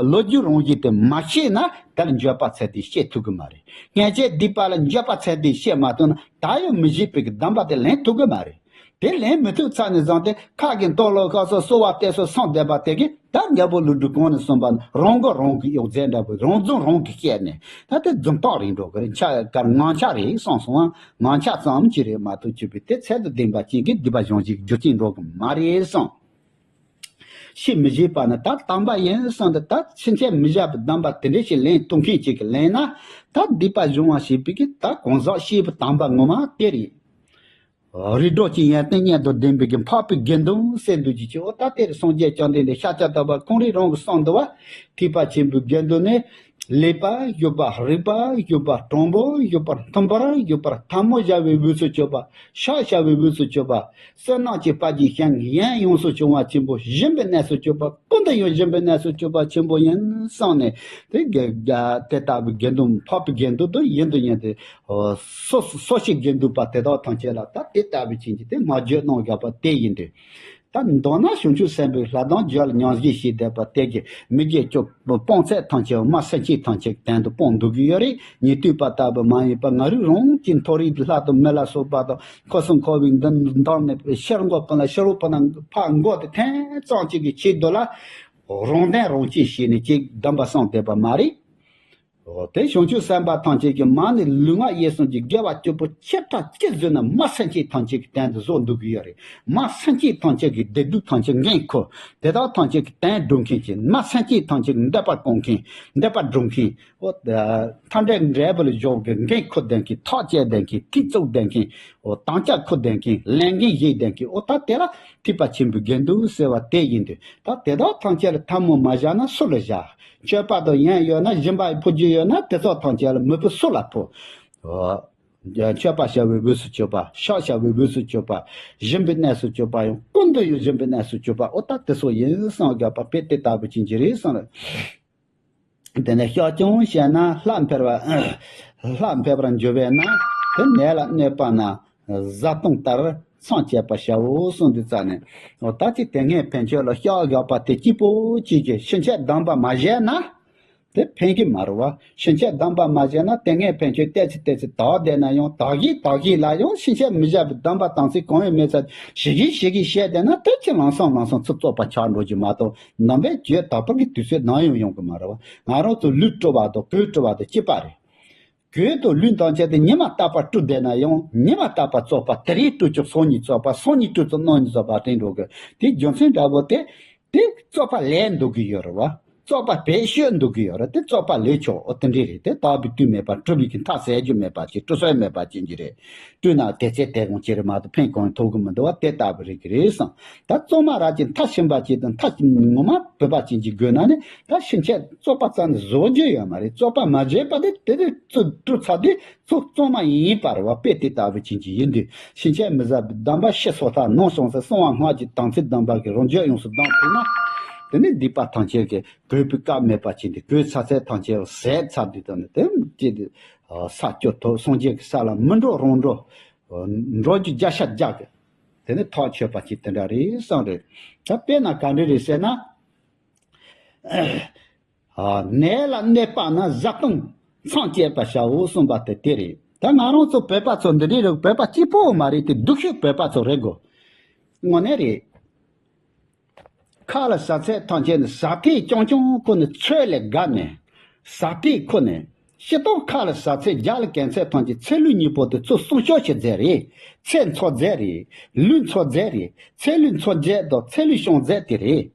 ལོ་རྒྱུས་རང་བཞིན་དེ་མ་ཤེས་ན། དེར་འགྱོད་པ་ཚད་དེ་སྐྱེ་ཐུབ་ཀྱི་མ་རེད། སྔོན་བྱས་སྡིག་པ་ལ་འགྱོད་པ་ཚད་དེ་སྐྱེ་མ་ཐུབ་ན། ད་ཡང་མི་བྱེད་པའི་གི་སྡོམ་པ་དེ་ལེན་ཐུབ་ཀྱི་མ་རེད། དེ་ལེན་མི་ཐུབ་ཚར་ནས་བཟུང་སྟེ་ཁ་གི་མདོག་ལོག་ཁ་སོགས་གསོལ་བ་བཏབ་སོགས་སོང་བསྡད་པ་དེ་གིས། ད་རྒྱལ་པོ་ཀླུ་སྒྲུབ་གོང་ནས་གསུངས་པ་ནི། རང་མགོ་རང་གིས་གཡོགས་ཟེར་འདྲ་པོ། རང་རྫུན་རང་གིས་བཤད་ནས། ད་དེ་རྫུན་རྟགས་རེད་འགྲོ་གི་རེད། འཆལ་ཁ་ངག་འཆལ་རེད་གསུངས་སོང་ང་། ངག་འཆལ་ཙམ་ཅིག་རེད་མ་གཏོགས། སྤྱོད་པའི་དེ་ཚད་དང་ལྡན་པ་ཅན་གྱི་སྡིག་པ་སྦྱོང་བྱེད་ཀྱི་རྒྱུ་རྐྱེན་འགྲོ་གི་མ་རེད་གསུངས། ཕྱིར་མི་བྱེད་པ་ནི་ད་དམ་པ་ཡིན་གསུངས་ཏེ། ད་ཕྱིན་ཆད་མི་བྱ་བའི་སྡོམ་པ་དེ་འདྲ་ཞིག་ལེན་ཐུབ་མཁན་ཅིག་གིས་ལེན་ན། ད་སྡིག་པ་སྦྱོང་བ་ཞེས་པའི་གི་ད་གང་ཟག་སྐྱེས་བུ་དམ་པ་ངོ་མ་དེ་རེད། རིགས་དྲུག་གི་ཡོན་ཏན་གཉིས་དང་ལྡན་པའི་གི་འཕགས་པའི་དགེ་འདུན་ཟེར་འདུག་ཅིག་ཅིག་འོ་ད་དེར་སངས་རྒྱས་བཅོམ་ལྡན་འདས་ཤཱཀྱ་ཐུབ་པ་ཁོང་རང་གིས་གསུངས་འདུག་བ། ཐེག་པ་ཆེན་པོའི་དགེ་འདུན་ནི། ལེགས་པར་ཞུགས་པ། རིགས་པར་ཞུགས་པ། དྲང་པོར་ཞུགས་པ། མཐུན་པར་ཞུགས་པ། ཐལ་མོ་སྦྱར་བའི་དབུས་སུ་ཆུད་པ། ཕྱག་བྱ་བའི་དབུས་སུ་ཆུད་པ། བསོད་ནམས་ཀྱི་དཔལ་གྱིས་ཞིང་གཞན་ཡོངས་སུ་སྤྱོད་པ་ཆེན་པོ། སྦྱིན་པའི་གནས་སུ་སྤྱོད་པ་ཀུན་ཏུ་ཡང་སྦྱིན་པའི་གནས་སུ་སྤྱོད་པ་ཆེན་པོ་ཡིན་གསུངས་ནས། དེ་དགེ་དེ་ལྟ་བུའི་དགེ་འདུན་འཕགས་པའི་དགེ་འདུན་དུ་ཡིན་དུ་ཡིན་ཏེ། སོ་སོ་སོ་སྐྱེ་དགེ་འདུན་པ་དེ་དག་ཐམས་ཅད་ལ་ད་དེ་ལྟ་བུའི་ཅན་གྱི་དེ་སྔགས་བརྗོད་གནང་བཞག་པ་དེ་ཡིན་ཏེ། ད་མདོར་ན་བྱང་ཆུབ་སེམས་དཔའི་ལྷ་གདངས་བརྗོད་ལ་ཉམས་བཞེས་བྱས་བསྡད་པ་དེ་གིས་མི་དགེ་བཅུ་སྤོང་ཚད་ཐམས་ཅད་མ་སེམས་ཅན་ཐམས་ཅད་ཀྱི་དོན་དུ་སྤོང་འདུག་གི་ཡོད་རེད། ཉན་ཐོས་པ་ལྟ་བུ་མ་ཡིན་པ་ང་རང་རང་གི་མཐོ་རིས་ཀྱི་ལྷ་དང་མི་ལ་སོགས་པ་དང་། འཁོར་གསུམ་འཁོར་བའི་མདུན་མདངས་ནས་ཕྱིར་འགོག་པ་ལ་ཕྱི་རོལ་པ་ན་ཕར་འགོག་སྟེ་ཐེངས་ཙམ་གཅིག་གི་ཆེད་དུ་ལ། རང་དོན་རང་གཅེས་བྱས་ནས་ཅིག་སྡོམ་པ་བསྲུངས་བསྡད་པ་མ་རེད། འོ་དེ་བྱང་ཆུབ་སེམས་དཔའ་ཐམས་ཅད་ཀྱིས་མ་ཎི་ལུས་ངག་ཡིད་གསུམ་གྱི་དགེ་བ་བཅུ་པོ་ཆེ་ཕྲ་གཅིག་བཟོས་ན། མ་སེམས་ཅན་ཐམས་ཅད་ཀྱི་དོན་དུ་བཟོ་འདུག་གི་ཡོད་རེད། མ་སེམས་ཅན་ཐམས་ཅད་ཀྱི་བདེ་སྡུག་ཐམས་ཅད་འགན་ཁུར། དེ་དག་ཐམས་ཅད་ཀྱི་དོན་སྒྲུབ་མཁན་གྱི། མ་སེམས་ཅན་ཐམས་ཅད་ཀྱི་འདོད་པ་སྐོང་མཁན། འདོད་པ་སྒྲུབ་མཁན། འོ་མཐའ་འབྲས་འབྲས་བུ་ལ་འཇོག་གི་འགན་ཁུར་བསྡད་མཁན། ཐག་བཅད་བསྡད་མཁན། ཐེག་བཙུགས་བསྡད་མཁན། འོ་དམ་བཅའ་འཁུར་བསྡད་མཁན་ལས་འགན་བཞེས་བསྡད་མཁན་འོ་ད་དེ་ལ་ཐེག་པ་ཆེན་པོའི་དགེ་འདུན་ཟེར་བ་དེ་ཡིན་དུས་ད་དེ་དག་ཐམས་ཅད་ལ་ཐལ་མོ་མ་བཞག་ན་སུ་ལ་བཞག་མཆོད་པ་དང་ཡན་ཡོད་ན་སྦྱིན་པ་ཕུལ་རྒྱུ་ཡོད་ན་དེ་ཚོ་ཐམས་ཅད་ལ་མི་ཕུལ་སུ་ལ་ཕུལ། འོ། མཆོད་པ་བྱ་བའི་དབུས་སུ་གྱུར་པ། ཕྱག་བྱ་བའི་དབུས་སུ་གྱུར་པ། སྦྱིན་པའི་གནས་སུ་གྱུར་པ་ཡང་ཀུན་ཏུ་ཡང་སྦྱིན་པའི་གནས་སུ་གྱུར་པ་འོ་ད་དེ་ཚོ་ཡིན་བསམ་དགོས་པ་དཔེ་དེ་ལྟ་བུ་ཅན་གྱི་རེད་བསམ་རེད། དེ་ནས་བཤགས་སྐྱོང་བྱས་ན་ལྷ་འཕེལ་བ། ལྷ་འཕེལ་བར་འགྱུར་བས་ན། དེ་ནད་ལ་གནོད་པ་ན། བཟའ་བཏུང་ལྟར་མཚམས་བཅད་པར་བྱའོ་གསུངས་དུས་ཙ་ནས། འོ་ད་ཅིག་དེ་སྔའི་ཕན་ཆོད་ལ་བཤགས་དགོས་པ་དེ་གཅིག་པོ་གཅིག་གི་ཕྱིན་ཆད་སྡོམ་པ་མ་བཞེས་ན། དེ་ཕན་གྱི་མ་རེད་བ། ཕྱིན་ཆད་སྡོམ་པ་མ་བྱས་ན་དེ་སྔའི་ཕན་ཆོད་ཏོག་ཙམ་ཏོག་ཙམ་དག་བསྡད་ན་ཡང་དག་གིས་དག་གིས་ལ་ཡང་ཕྱིན་ཆད་མི་བྱ་བའི་སྡོམ་པ་དམ་ཚིག་གང་ཡང་མེད་ཚར་ཞིག་གིས་ཞིག་གིས་བཤད་བསྡད་ན་དེ་ཅི་ལམ་སང་ལམ་སང་ཚུར་བཙོག་པ་ཆགས་འགྲོ་རྒྱུ་མ་གཏོགས་སྡོམ་པའི་རྒྱུ་དག་པ་གི་དུས་ཚོད་ནམ་ཡང་ཡོང་གི་མ་རེད་བ། ང་རང་ཚོ་ལུས་བཀྲུ་བ་དང་གོས་བཀྲུ་བ་དང་གཅིག་པ་རེད། གོས་དང་ལུས་ཐམས་ཅད་དེ་ཉི་མ་རྟག་པར་བཀྲུ་བསྡད་ན་ཡང་ཉི་མ་རྟག་པར་བཙོག་པ་དེ་རིང་བཀྲུ་ཆོག་སང་ཉིན་བཙོག་པ་སང་ཉིན་བཀྲུ་ཆོག་གནངས་ཉིན་བཙོག་པ་དེ་འགྲོ་གི་དེ་རྒྱུ་མཚན་འདྲ་བོ་དེ། དེ་བཙོག་པ་ལས་འདུག་གི་ཡོད་རེད་བ། བཙོག་པ་བེད་སྤྱོད་འདུག་གི་ཡོད་རེད་དེ་བཙོག་པ་ལས་ཆོག་འོ་དེ་འདྲས་རེད་དེ་དག་པའི་དུས་མེད་པར་བཀྲུ་བའི་གི་མཐའ་ཟད་རྒྱུ་མེད་པ་ཅིག་བཀྲུ་སྲོལ་མེད་པ་ཅན་གྱི་རེད། བཀྲུས་ན་དེ་ཚེ་དེ་དགོང་ཅི་རེད་མ་གཏོགས་ཕན་གང་ཐོགས་གི་མི་འདུག་བ་དེ་ལྟ་བུ་རེད་གི་རེད་བསམ། ད་བཙོག་མ་ར་ཅིག་མཐའ་ཕྱིན་པ་ཅིག་དང་མཐའ་ངོ་མ་བོད་པ་ཅན་གྱི་དགོས་ན་ནི་ད་ཕྱིན་ཆད་བཙོག་པ་རྩ་ནས་བཟོ་རྒྱུ་ཡོད་མ་རེད་བཙོག་པ་མ་བརྗེད་པ་དེ་དེ་རེད་བཀྲུ་ཚར་དུས། ཚོགས་གཙང་མ་ཡིན་པར་བ་དཔེ་དེ་ལྟ་བུ་ཅན་གྱི་ཡིན་དུས་ཕྱིན་ཆད་མི་བཟའ་བའི་སྡོམ་པ་ཕྱི་སོ་ཐར་ནང་སོང་ཟེར་གསང་བ་སྔགས་ཀྱི་དམ་ཚིག་སྡོམ་པ་གི་རང་རྒྱུད་ཡོངས་སུ་བསྡམས་ཐུབ་ན། དེ་ནི་སྡིག་པ་ཐམས་ཅད་ཀྱི་གོས་པའི་སྐབས་མེད་པ་ཅན་དེ་གོས་ཚར་ཚད་ཐམས་ཅད་ཟད་ཚར་དུས་དང་ནི་དེ་ཅི་དེ་ས་སྐྱོ་ཐོབ་སངས་རྒྱས་ཀྱི་ས་ལ་མི་འགྲོ་རང་འགྲོ། འགྲོ་རྒྱུ་བརྒྱ་ཆ་བརྒྱ་གི་དེ་ནི་ཐག་ཆོད་པ་ཅིག་དེ་འདྲ་རེད་བསམ་རེད། ད་དཔེར་ན་ག་འདྲ་རེད་ཟེར་ན། ནད་ལ་གནོད་པ་ན་བཟའ་བཏུང་མཚམས་བཅད་པར་བྱའོ་གསུངས་པ་དེ་དེ་རེད། ད་ང་རང་ཚོ་བོད་པ་ཚོ་འདི་འདྲའི་རིགས་བོད་པ་གཅིག་པོ་མ་རེད་དེ་སྡུག་ཤོས་བོད་པ་ཚོ་རེད་གོ། དངོས་གནས་རེད། ཁ་ལ་ཟ་ཚད་ཐམས་ཅད་ནི་ཟ་ཐེངས་རྐྱང་རྐྱང་ཁོ་ནི་ཚོད་ལས་བརྒལ་ནས་ཟ་ཐེངས་ཁོ་ནི་སྤྱིར་བཏང་ཁ་ལ་ཟ་ཚད་བརྒྱ་ལ་གན་ཚད་ཐམས་ཅད་ཚེ་ལུས་གཉིས་པོ་དེ་ཚོ་སྲུང་སྐྱོབ་བྱེད་རྫས་རེད། ཚེ་འཚོ་རྫས་རེད། ལུས་འཚོ་རྫས་རེད། ཚེ་ལུས་འཚོ་རྫས་དང་ཚེ་ལུས་སྐྱོང་རྫས་དེ་རེད།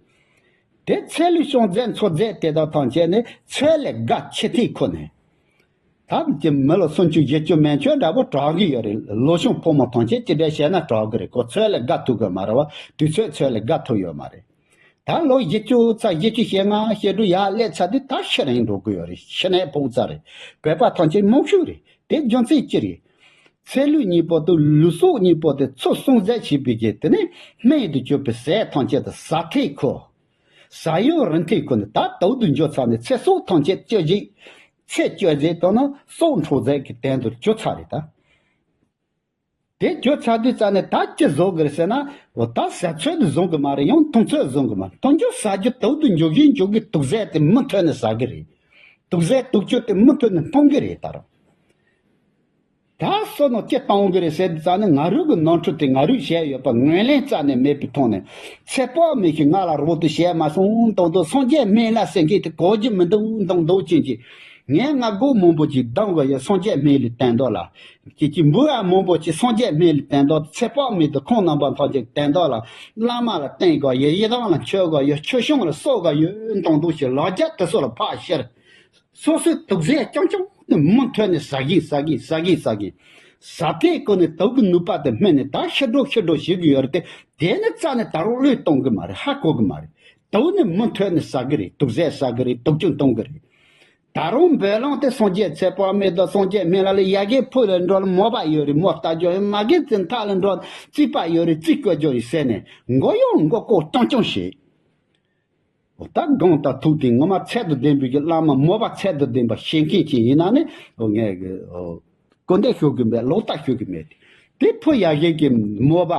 དེ་ཚེ་ལུས་སྐྱོང་རྫས་འཚོ་རྫས་དེ་དག་ཐམས་ཅད་ནི་ཚོད་ལས་བརྒལ་ཆེ་ཐིག་ཁོ་ནས། ད་ཀྱི་མི་ལ་སུམ་ཅུ་བཞི་བཅུ་མན་ཆོད་འདྲ་པོ་གྲགས་ཀྱི་ཡོད་རེད། ལོ་ཆུང་ཕོ་མོ་ཐམས་ཅད་ཅི་འདྲ་བྱས་ན་གྲགས་ཀྱི་རེད། ཁོ་ཚོད་ལས་བརྒལ་ཐུབ་ཀྱི་མ་རེད་བ། དུས་ཚོད་ཚོད་ལས་བརྒལ་ཐུབ་ཡོད་མ་རེད། ད་ལོ་བཞི་བཅུ་ཚ་བཞི་བཅུ་ཞེ་ལྔ་ཞེ་དྲུག་ཡར་སླེབས་ཚར་དུས་ད་ཤི་རན་འགྲོ་གི་ཡོད་རེད། ཤི་ནས་ཕོག་ཚར་རེད། བོད་པ་ཐམས་ཅད་རྨོངས་ཤོས་རེད། དེ་རྒྱུ་མཚན་ཅི་རེད། ཚེ་ལུས་གཉིས་པོ་དང་ལུས་སྲོག་གཉིས་པོ་དེ་ཚོ་སྲུང་རྫས་བྱེད་པའི་གི་དེ་ནི་སྨན་དུ་གྱུར་པའི་ཟས་ཐམས་ཅད་དུ་ཟ་ཐེངས་ཁོ། ཟ་ཡུན་རིང་ཐེངས་ཁོ་ནི་ད་དུག་ཏུ་འགྱུར་ཚར་ནས་ཚེ་སྲོག་ཐམས་ཅད་གཅོད་བྱེད། ཚེ་གཅོད་རྫས་དང་ནི་སྲོག་འཕྲོག་རྫས་ཀྱི་དོན་དུ་གྱུར་ཚར་རེད་ད། དེ་གྱུར་ཚར་དུས་རྩ་ནས་ད་ཅི་བཟོ་དགོས་རེད་ཟེར་ན། འོ་ད་ཟ་ཚོད་དུ་བཟུང་གི་མ་རེད། ཡང་འཐུང་ཚོད་བཟུང་གི་མ་རེད། འཐུང་རྒྱུ་ཟ་རྒྱུ་དུག་ཏུ་འཇུག་གིན་འཇུག་གི་དུག་རྫས་དེ་མུ་མཐུད་ནས་ཟ་གི་རེད། དུག་རྫས་དུག་ཆུ་དེ་མུ་མཐུད་ནས་འཐུང་གི་རེད་ད་རུང་། ད་སོ་ནོ་ཅི་གཏོང་གི་རེད་ཟེར་དུས་རྩ་ནས་ང་རུ་གི་ནོར་འཁྲུལ་དེ་ང་རུས་བྱས་ཡོད་པ་ངོས་ལེན་རྩ་ནས་མེད་པའི་ཐོག་ནས་ཚེ་དཔག་མེད་ཀྱི་ང་ལ་རོགས་དེ་བྱས་མ་སོང་མདོག་མདོག་སངས་རྒྱས་སྨན་བླ་ཟེར་མཁན་དེ་གོ་རྒྱུ་མི་འདུག་མདོག་མདོག་ཅན་གྱི། ངས་སྔ་སྒོ་མང་པོ་ཅིག་བསྡམས་དགོས་ཡོད་སངས་རྒྱས་སྨན་ལ་བསྟེན་མདོག་ལ། ཁྱེད་ཀྱི་འབུ་བ་མང་པོ་ཅིག་སངས་རྒྱས་སྨན་ལ་བསྟེན་མདོག་ཚེ་དཔག་མེད་དུ་ཁོང་རྣམ་པ་ཐམས་ཅད་བསྟེན་མདོག་ལ། བླ་མ་ལ་བསྟེན་དགོས་ཡོད་ཡི་དམ་ལ་མཆོད་དགོས་ཡོད་ཆོས་སྐྱོང་ལ་གསོལ་དགོས་ཡོད་མདོག་མདོག་ཅིག་ལ་རྒྱ་དེ་ཚོ་ལ་ཕར་ཤར། སོ་སོའི་དུག་རྫས་རྐྱང་རྐྱང་ནི་མུ་མཐུད་ནས་ཟ་གིན་ཟ་གིན་ཟ་གིན་ཟ་གིན། ཟ་ཐེངས་ཀོ་ནས་དུག་གི་ནུས་པ་དེ་སྨིན་ནས་ད་ཤི་འགྲོ་ཤི་འགྲོ་བྱེད་ཀྱི་ཡོད་རེད་དེ། དེ་ནི་རྩ་ནས་ད་རུང་བློས་གཏོང་གི་མ་རེད། ཧ་གོ་གི་མ་རེད། དུག་ནི་མུ་མཐུད་ནས་ཟ་གི་རེད། དུག་རྫས་ཟ་གི་རེད། དུག་ཆུ་འཐུང་གི་རེད། ད་རུང་འབོད་ལམ་དེ་སངས་རྒྱས་ཚེ་དཔག་མེད་དང་སངས་རྒྱས་སྨན་བླ་ལ་ཡ་གི་ཕུ་ལ་འགྲོ་ལ་མོས་པ་ཡོད་རེད། མོ་ལྟ་རྒྱུ་ཡོད་མ་གི་ཙི་མཐའ་ལ་འགྲོ་རྩིག་པ་ཡོད་རེད། རྩིག་བཀོད་རྒྱུ་ཡོད་ཟེར་ནས་མགོ་གཡོག་མགོ་ལྐོག་རྐྱང་རྐྱང་བྱེད། འོ་ད་སྒོམ་དང་ཐུགས་དེ་ངོ་མ་ཚད་དང་ལྡན་པའི་གི་བླ་མ་མོས་པ་ཚད་དང་ལྡན་པ་བྱེད་མཁན་ཅིག་ཡིན་ན་ནི་འོ་ངས་གི་འོ་སྐུར་འདེབས་ཞུ་གི་མེད། ལོག་ལྟ་ཞུ་གི་མེད། དེ་ཕུ་ཡ་གཞན་གྱི་མོས་པ་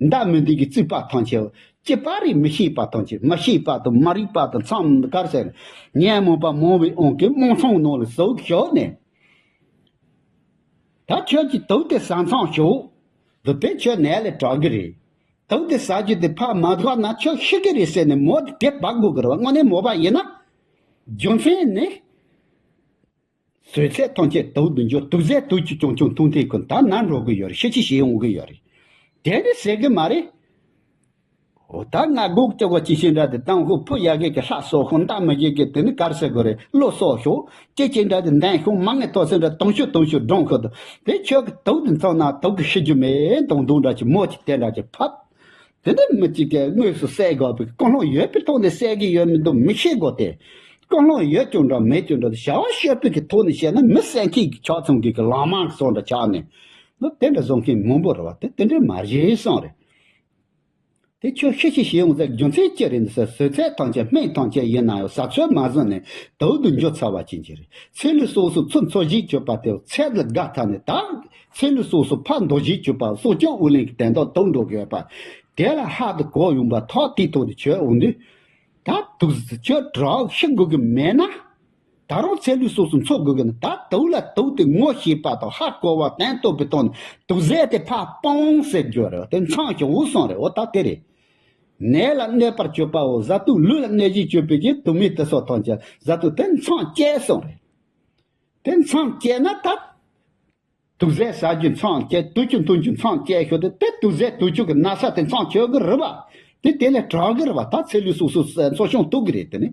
འདའ་མི་འདི་གི་རྩིག་པ་ཐམས་ཅད་ཅི་པ་རེད། མི་ཤེས་པ་ཐམས་ཅད་མ་ཤེས་པ་དང་མ་རིག་པ་དང་མཚམས་གར་ཟེར། ཉོན་མོངས་པ་མང་བའི་དབང་གིས་རྨོངས་གསུམ་ནང་ལ་ཟུག་ཞོག་ནས། ད་ཁྱོད་ཀྱིས་དུག་དེ་ཟ་མཚམས་ཞོག་འདི་དེ་ཁྱོད་ནད་ལས་དྲག་གི་རེད། དུག་དེ་ཟ་རྒྱུ་དེ་ཕར་མ་དགོས་ན་ཁྱོད་ཤི་གི་རེད་ཟེར་ནས་མོ་དེ་དེ་འབག་དགོས་གི་རེད་བ། དངོས་གནས་མོས་པ་ཡིན་ན། རྒྱུ་མཚན་ནི། བཟོད་ཚད་ཐམས་ཅད་དུག་ཏུ་འགྱུར། དུག་རྫས་དུག་གི་ཅུང་ཅུང་འཐུང་ཐེངས་ཀུན་ད་ན་འགྲོ་གི་ཡོད་རེད། ཤི་ཆི་ཞིག་ཡོང་གི་ཡོད་རེད། དེ་ནི་ཟེར་གི་མ་རེད། འོ་ད་ང་སྒོ་ལྕགས་པ་ཅི་ཞིག་འདྲ་དེ་དང་ཧུ་ཕུ་ཡ་གེ་གི་ལྷ་སོ་ཁོ་འདའ་མི་གེ་གི་དེ་ནི་གར་སེ་གོ་རེ་བློ་སོ་ཤོ་ཅེ་ཅེ་འདྲ་དེ་འདན་ཤོ་མ་ངེ་ཏོ་སེ་འདྲ་དུང་ཤོ་དུང་ཤོ་འགྲོང་ཁོ་དོ་དེ་ཁྱོད་ཀྱི་དུག་དེ་འཚོགས་ན་དུག་གི་ཤི་རྒྱུ་མེད་དུང་དུང་འདྲ་ཅི་མོ་ཅི་དེ་འདྲ་ཅི་ཕབ། དེ་འདྲ་མི་གཅིག་གི་དངོས་སུ་བསད་དགོས་པའི་ཀུན་སློང་ཡོད་པའི་ཐོག་ནས་བསད་གི་ཡོད་མི་འདུག་མི་ཤེས་དགོས་ཏེ། ཀུན་སློང་ཡོད་ཀྱང་འདྲ་མེད་ཀྱང་འདྲ་བྱ་བ་སྤྱོད་པའི་གི་ཐོག་ནས་བཤད་ན་མི་བསད་མཁན་གྱི་ཆ་ཚང་གི་གི་ལག་དམར་གི་སོང་འདྲ་ཆགས་ནས། འདི་དེ་འདྲ་བཟོ་མཁན་མང་པོ་རེད་བ་དེ་དེ་འདྲ་མ་རེད་གསུངས་རེད། དེ་ཁྱོད་ཤི་ཤི་ཤི་ཡོང་ཟེར་རྒྱུ་མཚན་ཅི་རེད་འདི་ཟེར་ཟོས་ཚད་ཐམས་ཅད་སྨན་ཐམས་ཅད་ཡིན་ན་ཡང་ཟ་ཚོད་མ་ཟིན་ནས་དུག་ཏུ་འགྱུར་ཚར་བ་ཅན་གྱི་རེད། ཚེ་ལུས་སོགས་སུ་ཚུར་འཚོ་ཞིང་སྤྱོད་པ་དེ་ཚད་ལ་དགའ་ཐག་ནས་ད་ཚེ་ལུས་སོགས་སུ་ཕར་འདོར་ཞིང་སྤྱོད་པ་སྲོག་གཅོད་དབུགས་ལེན་གྱི་དོན་དག་དུག་འགྲོ་གི་ཡོད་པ་དེ་ལ་ཧ་དུ་གོ་ཡོང་བ་ཐག་དེའི་ཐོག་ཏུ་ཆོད་འོང་དུས་ད་དུག་ཟ་ཁྱོད་དྲག་ཤི་དགོས་ཀྱི་མེད་ན། ད་རུང་ཚེ་ལུས་སོགས་སུ་འཚོ་དགོས་ཀྱི་ནི་ད་དུག་ལ་དུག་དེ་ངོ་ཤེས་པ་དང་ཧ་གོ་བ་དོན་རྟོགས་པའི་ཐོག་ནས་དུག་ཟས་དེ་ཕར་སྤོང་ཟེར་རྒྱུ་རེད་བ་དེ་མཚང་ཞོག་འུ་སོང་རེད་འོ་ད་དེ་རེད། ནད་ལ་གནོད་པར་གྱུར་པའོ་བཟའ་དུག་ལུས་ལ་གནོད་བྱེད་གྱུར་པའི་རྒྱུ་དུག་མེད་དུ་སོགས་ཐམས་ཅད་བཟའ་དུག་དེ་མཚང་བཅད་སོང་རེད། དེ་མཚང་བཅད་ན་ད་དུག་ཟས་ཟ་རྒྱུ་མཚང་བཅད་དུག་ཆུ་འཐུང་རྒྱུ་མཚང་བཅད་ཤོག་དེ་དེ་དུག་ཟས་དུག་ཆུ་གི་ན་ཚ་དེ་མཚང་ཆོད་གི་རེད་བ། དེ་དེ་ལས་དྲག་གི་རེད་བ་ད་ཚེ་ལུས་སོགས་སུ་འཚོ་སྐྱོང་ཐུབ་གི་རེད་དེ་ནི།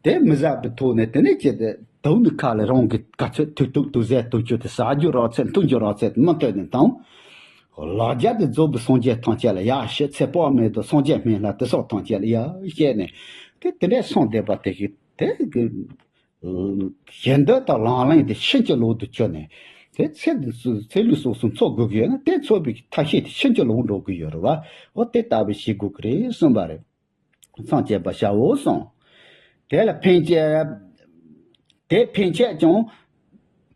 དེ་མི་བཟད་པའི་ཐོག་ནས་དེ་ནས་ཅི་སྟེ་དུག་ནི་ཁ་ལ་རང་གི་ག་ཚོད་ཐུག་ཐུག་དུག་ཟས་དུག་ཆུ་དེ་ཟ་རྒྱུ་རག་ཚད་འཐུང་རྒྱུ་རག་ཚད་མི་ལྟོས་ནས་དང་། ལ་རྒྱ་དེ་རྫོགས་པའི་སངས་རྒྱས་ཐམས་ཅད་ལ་ཡ་ཞེས་ཚེ་དཔག་མེད་དུ་སངས་རྒྱས་སྨན་བླ་དེ་སོགས་ཐམས་ཅད་ལ་ཡ་བཤད་ནས་དེ་དེ་འདྲའི་སོང་བསྡད་པ་དེ་ཞིག་དེ་གི་ཞེ་འདོད་དང་ལང་ལེང་དེ་ཕྱིན་ཅི་ལོག་ཏུ་གྱུར་ནས་དེ་ཚེ་འདི་ཚེ་ལུས་སོགས་སུ་འཚོ་དགོས་ཀྱི་ཡོད་ན་དེ་འཚོ་བའི་ཐབས་ཤེས་དེ་ཕྱིན་ཅི་ལོག་འགྲོ་གི་ཡོད་རེད་བ། འོ་དེ་ལྟ་བུ་ཞིག་དགོས་ཀྱི་རེད་གསུངས་པ་རེད། མཚམས་བཅད་པ་བྱའོ་གསུངས། དེ་ལ་ཕན་ཆད། དེ་ཕན་ཆད་ཀྱང་།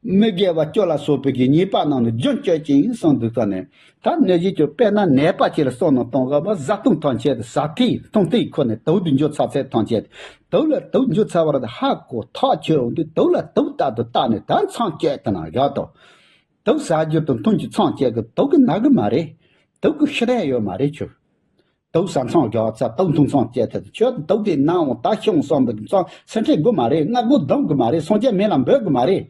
མི་དགེ་བ་བཅུ་ལ་སོགས་པའི་གི་ཉེས་པ་རྣམས་ནི་རྒྱུན་གཅོད་ཅིང་གསུངས་འདུག་ས་ནས། ད་གནོད་བྱེད་ཀྱི་དཔེར་ན་ནད་པ་ཅིག་ལ་བསམ་མནོ་གཏོང་ག་བ་བཟའ་བཏུང་ཐམས་ཅད་དུ་ཟ་ཐིག་འཐུང་ཐིག་ཁོ་ནས་དུག་ཏུ་འགྱུར་ཚར་ཚད་ཐམས་ཅད་དུག་ལ་དུག་འགྱུར་ཚར་བ་རེད་ཧ་གོ་ཐག་ཆོད་འོང་དུས་དུག་ལ་དུག་ལྟར་དུ་བལྟས་ནས་ད་མཚམས་གཅོད་དུ་ན་ཡག་ཏོ། དུག་ཟ་རྒྱུ་དང་འཐུང་རྒྱུ་མཚམས་གཅོད་གི་དུག་གི་ན་གི་མ་རེད། དུག་གི་ཤི་རན་ཡོད་མ་རེད་ཁྱོད། དུག་ཟ་མཚམས་རྒྱག་ཚ་དུག་འཐུང་མཚམས་བཅད་ཚ་ཁྱོད་དུག་དེ་ནང་འོང་ད་ཤི་འོང་བསམ་པའི་མཚམས་སེམས་ཁྲལ་དགོས་མ་རེད། སྔ་དགོས་སྡང་དགོས་མ་རེད། སངས་རྒྱས་མིང་ལ་འབོད་དགོས་མ་རེད།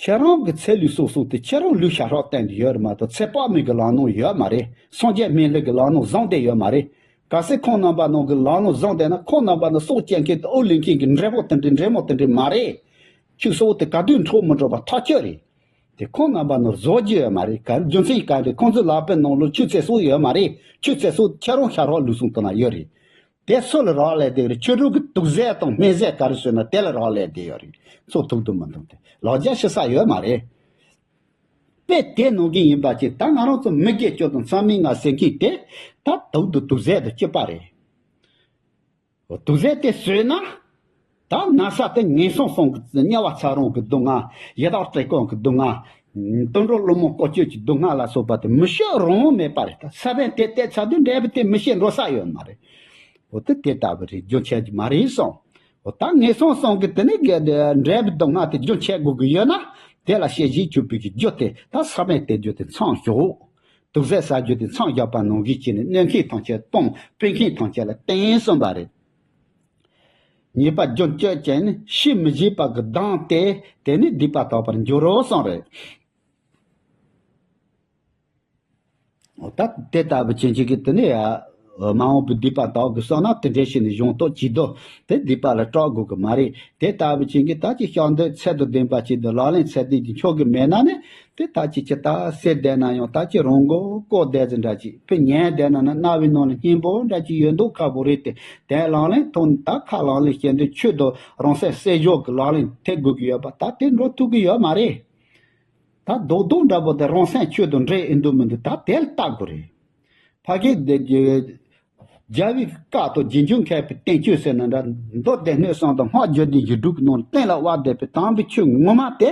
ཁྱེད་རང་གི་ཚེ་ལུས་སོགས་སོགས་དེ་ཁྱེད་རང་ལུས་ཤ་ཧྲག་བསྟན་གྱི་ཡོད་རེད་མ་གཏོགས་ཚེ་དཔག་མེད་ཀྱི་ལམ་ལྷོང་ཡོད་མ་རེད། སངས་རྒྱས་མིང་ལུས་ཀྱི་ལམ་ལྷོང་བཟང་བསྡད་ཡོད་མ་རེད། གལ་སྲིད་ཁོང་རྣམ་པ་ནང་གི་ལམ་ལྷོང་བཟང་བསྡད་ན་ཁོང་རྣམ་པ་ནི་སྲོག་བཅད་མཁན་དེ་དབུགས་ལེན་མཁན་གྱི་འབྲས་བུ་དེ་འདྲའི་འབྲས་མོ་དེ་འདྲའི་མ་རེད། ཁྱོད་སྲོག་དེ་ག་དུས་འཕྲོག་མི་འགྲོ་བ་ཐག་ཆོད་རེད། དེ་ཁོང་རྣམ་པ་ནོར་བཟོ་རྒྱུ་ཡོད་མ་རེད། ག་རྒྱུ་མཚན་ག་རེད། ཁོང་ཚོའི་ལག་པའི་ནང་ལོ་ཆུ་ཚོད་སོགས་ཡོད་མ་རེད། ཆུ་ཚོད་སོགས་ཁྱེད་རང་ཤ་རོགས་ལུས་ཟུངས་དུ་ན་ཡོད་རེད། དེ་སུ་ལ་རག་ལས་དེ་རེད། ཆུ་རུད་ཀྱི་དུག་ཟས་དང་སྨན་ཟས་ག་རེ་ཟོས་ན་དེ་ལ་རག་ལས་དེ་ཡོད་རེད། ཚོ་ཐུག་ཏུ་མི་འདུག་དེ་ལག་རྒྱ་ཤི་ས་ཡོད་མ་རེད། དཔེ་དེ་ནང་གི་ཡིན་པ་ཅིག་ད་ང་རང་ཚོ་མི་དགེ་བཅུ་དང་མཚམས་མེད་ལྔ་ཟེར་མཁན་དེ་ད་དུག་ཏུ་དུག་ཟས་དང་གཅིག་པ་རེད། དུག་ཟས་དེ་ཟོས་ན། ད་ན་ཚ་དེ་ངན་སོང་གསུམ་གྱི་དམྱལ་བ་ཚ་གྲང་གི་སྡུག་བསྔལ། ཡི་དྭགས་བཀྲེས་སྐོམ་གྱི་སྡུག་བསྔལ། དུད་འགྲོ་ཀླུ་དམག་བཀོལ་སྤྱོད་ཀྱི་སྡུག་བསྔལ་ལ་སོགས་པ་དེ་མི་ཤེས་རང་དབང་མེད་པ་རེད། ད་ས་བོན་དེ་བལྟས་ཚར་དུས་འབྲས་བུ་དེ་མི་ཤེས་འགྲོ་ས་ཡོད་མ་རེད། འོ་དེ་དེ་ལྟ་བུ་རེད། རྒྱུན་ཆད་ཀྱི་མ་རེད་གསུངས། འོ་ད་ངན་སོང་གསུམ་གྱི་དེ་ནི་འབྲས་བུ་སྡུག་བསྔལ་དེ་རྒྱུན་ཆད་དགོས་ཀྱི་ཡོད་ན། དེ་ལ་ཤེས་བཞིན་གྱུར་པའི་གི་རྒྱུ་དེ་ད་ས་བོན་དེ་རྒྱུ་དེ་མཚམས་ཞོག་དུག་ཟས་ཟ་རྒྱུ་དེ་མཚམས་བཞག་པ་ནང་བཞིན་བྱས་ནས་གནོད་མཁན་ཐམས་ཅད་སྤོང་། སྤེལ་མཁན་ཐམས་ཅད་ལ་བརྟེན་གསུངས་པ་རེད། ཉེས་པ་རྒྱུན་གཅོད་ཅིང་ཕྱིས་མི་བྱེད་པ་གི་སྡང་སྟེ་དེ་ནི་སྡིག་པ་དག་པར་འགྱུར་རོ་གསུངས་རེད། ད་དེ་ལྟ་བུ་ཅན་ཅིག་གིས་དེ་ནི་ཡ། མ་འོངས་པའི་སྡིག་པ་དག་གི་བསོད་ནམས་དེ་འདྲའི་ཞིག་ནི་གཞུང་ཐོག་ཅི་དོ་དེ་སྡིག་པ་ལ་སྐྲག་དགོས་ཀྱི་མ་རེད། དེ་ལྟ་བུ་ཅན་གྱིས་ད་ཅི་ཤོག་འདོད་ཚད་དང་ལྡན་པ་ཅིག་དང་ལག་ལེན་ཚད་ལྡན་ཅིག་འཆོག་གི་མེད་ན་ནི། དེ་ད་ཅི་ཅི་ད་སེ་བསྡད་ན་ཡང་ད་ཅི་རང་མགོ་བཀོག་བསྡད་ཟིན་འདྲ་ཅིག་དཔེ་ཉལ་བསྡད་ན་ནི་རྣ་བའི་ནང་ལ་སྙན་པོ་འདྲ་ཅིག་ཡོད་མདོག་ཁ་པོ་རེད་དེ། དེ་ལག་ལེན་ཐོག་ནས་ད་ཁ་ལག་ལེན་བྱེད་འདོད་ཆོས་དང་རང་སེམས་གསལ་ཞོག་གི་ལག་ལེན་ཐེབས་དགོས་ཀྱི་ཡོད་པ་ད་དེ་འགྲོ་ཐུབ་ཀྱི་ཡོད་མ་རེད། ད་རྡོག་རྡོག་འདྲ་པོ་དེ་རང་སེམས་ཆོས་དང་འདྲེས་ཨེ་འདུག་མི་འདུག་ད་དེ་ལ་བལྟ་དགོས་རེད། ཕ་གི་དེ་རྒྱལ་བའི་བཀའ་དང་རྗེས་འཇུག་མཁས་པའི་བསྟན་བཅོས་ཟེར་ན་འདྲ་མདོ་སྡེ་སྣོད་གསུམ་དང་སྔགས་རྒྱུད་སྡེ་བཞི་དྲུག་གི་ནང་གཏན་ལ་དབབ་བསྡད་པའི་དམ་པའི་ཆོས་ངོ་མ་དེ།